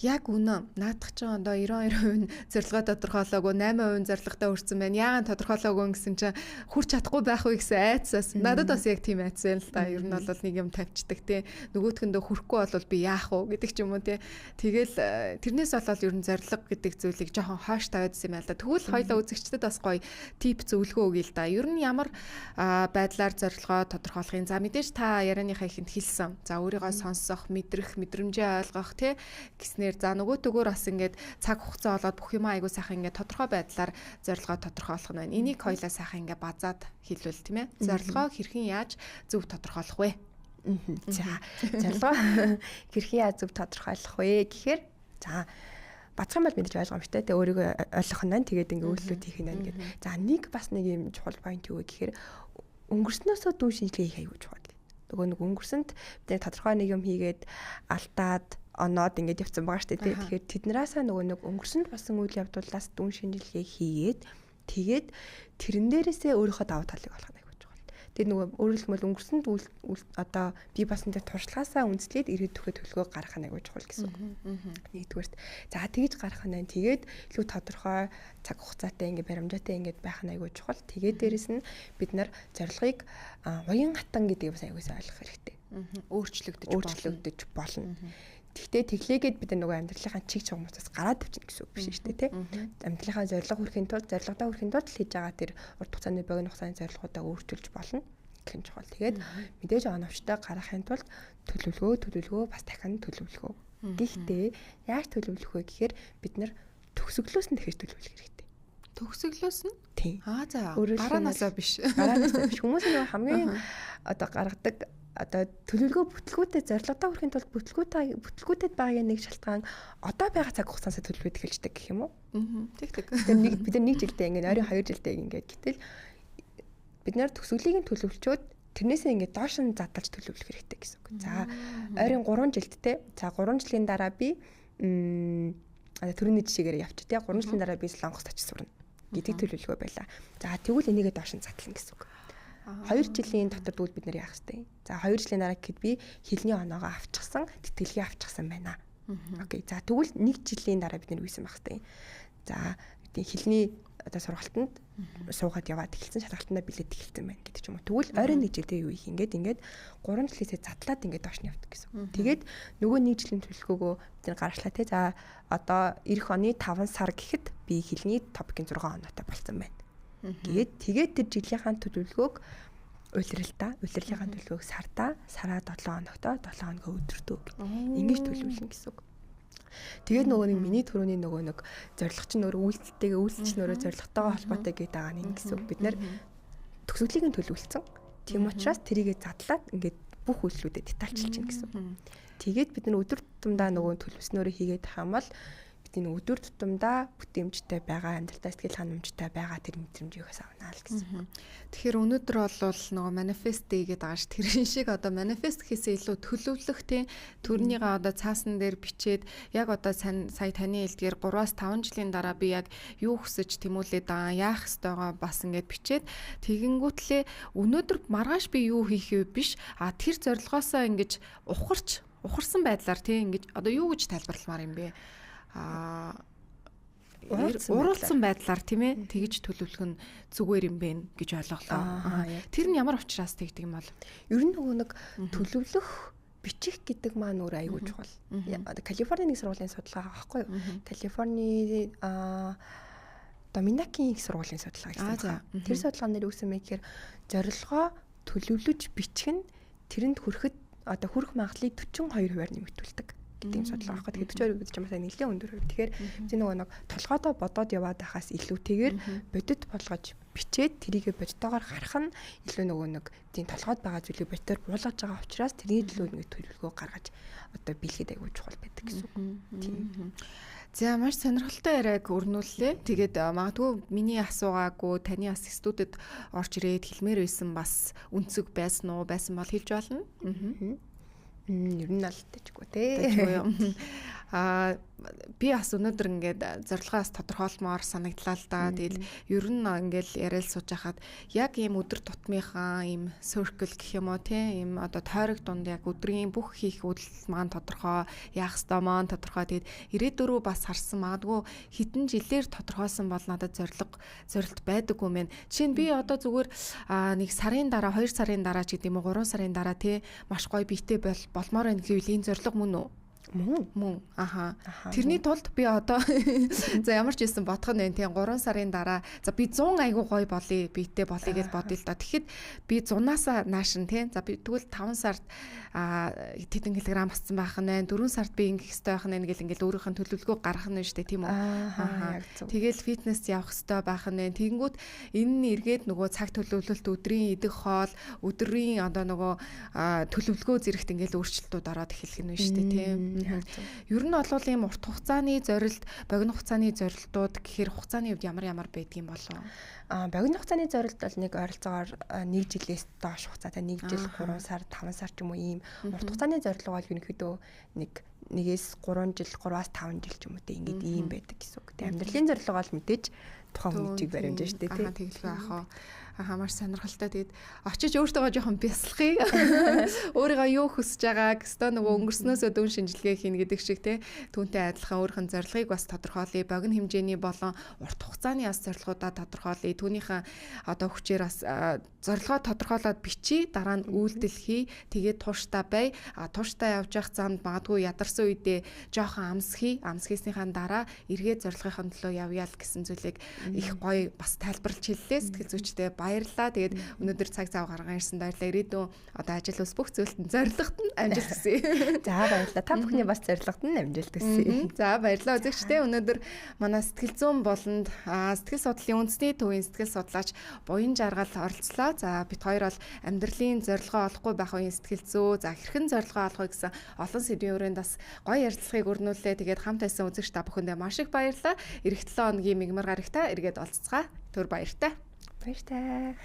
Яг үнэн. Наадах чинь одоо 92% нь зорилгоо тодорхойлоогүй, 8% нь зорилготой хүрсэн байна. Яагаад тодорхойлоогүй гэсэн чинь хүрч чадахгүй байх уу гэсэн айцаас. Надад бас яг тийм айц байна л да. Ер нь бол нэг юм тавьчихдаг тий. Нөгөөтгөндөө хүрэхгүй бол би яах вэ гэдэг ч юм уу тий. Тэгэл тэрнээс болоод ер нь зорилго гэдэг зүйлийг жоохон хойш тавиадсан юм байна л да. Тэгвэл хоёлаа үзэгчдэд бас гоё тип зөвлөгөө өгье л да. Ер нь ямар байдлаар зорилгоо тодорхойлохын. За мэдээж та ярианыхаа ихэнд хэлсэн. За өөрийгөө сонсох, мэдрэх, мэдрэмжээ ойлгох тий гэснээр за нөгөөтөгөр бас ингээд цаг хугацаа болоод бүх юм айгуу сайхан ингээд тодорхой байдлаар зорилгоо тодорхойлох нь байна. Энийг хоёлаа сайхан ингээд базаад хэлвэл тийм ээ. Зорилгоо хэрхэн яаж зөв тодорхойлох вэ? За зорилгоо хэрхэн яаж зөв тодорхойлох вэ гэхээр за бацхан бол мэдээж ойлгомжтой. Тэгээ өөрийгөө ойлгох нь байна. Тэгээд ингээд үйлдэлүүд хийх нь байна гэдэг. За нэг бас нэг юм чухал point юу вэ гэхээр өнгөрснөөсөө дүн шинжилгээ хийх аюул чухал. Нөгөө нэг өнгөрсөнд бид тодорхой нэг юм хийгээд алдаад оноод ингээд явцсан байгаа шүү дээ. Тэгэхээр тэднээсээ нөгөө нэг өнгөрсөнд болсон үйл явдлаас дүн шинжилгээ хийгээд Тэгээд тэрэн дээрээсээ өөрийнхөө давуу талыг олох нь айгүй чухал. Тэгээд нөгөө өөрөөр хэлбэл өнгөрсөн одоо бий болсон дээр туршлагаасаа үндэслээд ирээдүйн төлөвлөгөө гаргах нь айгүй чухал гэсэн үг. Нэгдүгээрт. За тэгж гаргах нь байна. Тэгээд илүү тодорхой цаг хугацаатай ингээ баримжаатай ингээд байх нь айгүй чухал. Тэгээд дээрэс нь бид нар зорилгыг уян хатан гэдгийг бас айгүй сайн ойлгох хэрэгтэй. Өөрчлөгдөж болно. Тэгтээ тэглээгээд бид нөгөө амьдралынхаа чиг чугмуудаас гараад тавьчихна гэсэн үг биш шүү дээ, тий. Амьдралынхаа зорилго хүрэхин тулд, зорилгодоо хүрэхин тулд хийж байгаа тэр урт хугацааны, богино хугацааны зорилгоудаа өөрчилж болно гэх юм чухал. Тэгээд мэдээж оновчтой гаргахын тулд төлөвлөгөө бас дахин төлөвлөгөө. Гэхдээ яаж төлөвлөх вэ гэхээр бид нар төгсгөлөөс нь дахиж төлөвлөх хэрэгтэй. Төгсгөлөөс нь? Тийм. Аа за. Гараанаасаа биш. Гараанаасаа биш. Хүмүүс нөгөө хамгийн одоо гаргадаг одоо төлөвлөгөө бүтлгүүтэй зорилгодоо хүрэхин тулд бүтлгүүтэд байгаагийн нэг шалтгаан одоо байгаа цаг хугацаасаа төлөвлөд эхэлждэг гэх юм уу? Тэг. Тэр нэг бид нар нэг жилдээ ингээд ойрын 2 жилдээ ингээд гэтэл бид нар төгсгөлийг нь төлөвлөчөөд тэрнээсээ ингээд доош нь задлж төлөвлөх хэрэгтэй гэсэн үг. За ойрын 3 жилд те. За 3 жилийн дараа би түрүүний жишээгээр явчих те. 3 жилийн дараа би Солонгост очиж сурна гэдэг төлөвлөгөө байлаа. За тэгвэл энийгээ доош нь задлана гэсэн үг. 2 жилийн дотор дүүл бид нэр яах ёстой. За 2 жилийн дараа гэхэд би хэлний оноогоо авчихсан, тэтгэлгээ авчихсан байна. Окей. За тэгвэл 1 жилийн дараа бид нэр үйсэн байх ёстой. За бидний хэлний одоо сургалтанд суугаад яваад эхэлсэн, шалгалтандаа билет эхэлсэн байна гэдэг ч юм уу. Тэгвэл ойрын 1 жилдээ юу их ингээд 3 жилээсээ задлаад ингээд доош нь явдаг гэсэн. Тэгээд нөгөө 1 жилийн төлөвлөгөөгөө бид нар гаргачлаа те. За одоо эх оны 5 сар гэхэд би хэлний топикийн 6 оноотой болсон байна. Тэгээд тэгээд тэр жилийнхаа төлөвлөгөөг улирлынхаа төлөвлөгөөг сардаа, сараа 7 хоногтоо 7 хоногоо өдөртөө ингэж төлөвлөнө гэсэн үг. Тэгээд нөгөө нэг миний түрүүний нөгөө нэг зорилго чинь өөрөө үйлдэлтэйгээ үйлдэл чинь өөрөө зорилготойгоо холбоотой гэдэг байгаа нь гэсэн үг. Бид нэр төгсгөлийг нь төлөвлөсөн. Тийм учраас тэрийгэ задлаад ингээд бүх үйлдэлүүдэд детальчилж чинь гэсэн үг. Тэгээд бид нар өдөр тутамдаа нөгөө төлөвлөснөөрөө хийгээд байгаа юм бол бидний өдөр тутамдаа бүтээмжтэй байгаа, амьдралдаа сэтгэл ханамжтай байгаа тэр мэдрэмжийг бас авна л гэсэн. Тэгэхээр өнөөдөр бол нөгөө манифест хийгээд байгаа ш. Тэрэн шиг одоо манифест гэхээсээ илүү төлөвлөх тийм төрнийгээ одоо цаасан дээр бичээд яг одоо сая таны хэлдгээр 3-5 жилийн дараа би яг юу хүсэж тэмүүлээд байгаа, яах ёстойгоо бас ингээд бичээд тэгэнгүүтлээ өнөөдөр маргааш би юу хийх вэ биш, а тэр зорилгоосоо ингэж ухарсан байдлаар тийм ингэж одоо юу гэж тайлбарламаар юм бэ? Уруулсан байдлаар тийм ээ тэгж төлөвлөх нь зүгээр юм бэ гэж ойлголоо. Тэр нь ямар учраас тэгдэг юм бол? Ер нь нөгөө нэг төлөвлөх, бичих гэдэг маань өөр айгүй чухал. Калифорни нэг сургуулийн судалгаа байхгүй юу? Калифорни Доминикийн их сургуулийн судалгаа гэсэн. Тэр судалгаан дээр үгсэн мэй гэхээр зорилгоо төлөвлөж бичих нь тэрэнд хүрэхэд одоо хүрэх магадлалыг 42%-аар нэмэгдүүлдэг гэдэг юм судалгаа байхгүй. Тэгэхээр 42 гэж юм байна нэлээд өндөр хувь. Тэгэхээр би нөгөө нэг толгойдоо бодоод яваад байхаас илүүтэйгээр бодит болгож бичээд тэрийгэ бодитоогоор харах нь илүү нөгөө нэг тийм толгойд байгаа зүйлийг бодитоор буулгаж байгаа учраас тэрний төлөө нэг төлөвлөгөө гаргаж одоо биелэхэд айгүй чухал байдаг гэсэн үг. Тийм. За маш сонирхолтой яриаг өрнүүллээ. Тэгээд магадгүй миний асуугаагүй таны бас студид орж ирээд хэлмээр байсан бас өнцөг байсан уу? Байсан бол хэлж болно. Ер нь л тэжгүй те. Тэжгүй юу. Би бас өнөөдөр ингээд зорилгоос тодорхойлмоор санагдлаа л да. Тэгэл ер нь ингээд яриад сууж хахад яг ийм өдөр тутмынхаа ийм circle гэх юм уу те, ийм одоо тойрог дунд яг өдрийн бүх хийх үйлдэл маань тодорхой, яах ёстой маань тодорхой. Тэгээд ирээдүйн рүү бас харсан магадгүй хэдэн жилээр тодорхойлсон бол надад зорилт байдаггүй мэн. Жишээ нь би одоо зүгээр нэг сарын дараа, 2 сарын дараа ч гэдэг юм уу, 3 сарын дараа те маш гоё биетэй болмоор байна гэвэл энэ зорилго мөн үү? Мөн. Аха. Тэрний тулд би одоо за ямар ч байсан бодох нь байна тийм 3 сарын дараа за би 100 айгуу гоё болъё, биетэй болъё гэж бодъё л да. Тэгэхэд би 100-аас нааш нь тийм за би тэгвэл 5 сард тэдэн килограмм ассан байх нь байна. 4 сард би ингэх ёстой байх нь гэл ингээл өөрийнх нь төлөвлөгөө гаргах нь шүү дээ тийм үү? Аа. Тэгэл фитнес явах ёстой байх нь байна. Тэгэнгүүт энэ нь эргээд нөгөө цаг төлөвлөлт, өдрийн идэх хоол, өдрийн одоо нөгөө төлөвлөгөө зэрэгт ингээл өөрчлөлтүүд ороод эхэлэх нь шүү дээ тийм. Ер нь бол ийм урт хугацааны зорилт, богино хугацааны зорилтууд гэхээр хугацааны хувьд ямар ямар байдгийн болов? Богино хугацааны зорилт бол нэг ойролцоогоор 1 жилээс доош хугацаатай 1 жил 3 сар, 5 сар ч юм уу ийм. Урт хугацааны зорилго бол ерөнхийдөө 1-ээс 3 жил, 3-аас 5 жил ч юм уу те ингээд ийм байдаг гэсэн үг. Тэ амьдралын зорилго бол мэдээж тухайн хүний чиг баримж шүү дээ те. Тэгэлгүй яах вэ? Маш сонирхолтой. Тэгээд очиж өөртөө жоохон бясалгая. Өөрийгөө юу хүсэж байгааг өстөө нөгөө өнгөрснөөсөө дүн шинжилгээ хийнэ гэдэг шиг те. Түүнтэй адилхан өөрийнх нь зорилгыг бас тодорхойлъё. Богино хэмжээний болон урт хугацааны бас зорилгоудаа тодорхойлъё. Түүнийхээ одоо хүчээр бас зорилгоо тодорхойлоод бичиж, дараа нь үйлдэл хий. Тэгээд тууштай бай. А тууштай явж явах замд магадгүй ядарсан үедээ жоохон амсхий. Амсхийснийхаа дараа эргээд зорилгынхаа төлөө явъя л гэсэн зүйлийг их гоё бас тайлбарлаж хэллээ. Сэтгэл зүйчтэй баярлалаа. Тэгээд өнөөдөр цаг зав гарган ирсэн баярлалаа. Ирээдүйн одоо ажил ус бүх зүйлд нь зорилгот нь амжилт хүсье. За баярлалаа. Та бүхний бас зорилгот нь амжилт хүсье. За баярлалаа үзэгчдээ. Өнөөдөр манай сэтгэл зүйн болонд сэтгэл судлалын үндэсний төвийн сэтгэл судлаач Буян Жаргал оролцлоо. За бид хоёр бол амьдралын зорилгоо олохгүй байх үеийн сэтгэл зүй, за хэрхэн зорилгоо олох вэ гэсэн олон сэдвийн хүрээнд бас гоё ярилцлагыг өрнүүлээ. Тэгээд хамт байсан үзэгч та бүхэндээ маш их баярлалаа. Ирэх 7 хоногийн мигмар гарагта эргээд олцгаая. Түр баяртай. Баяртай.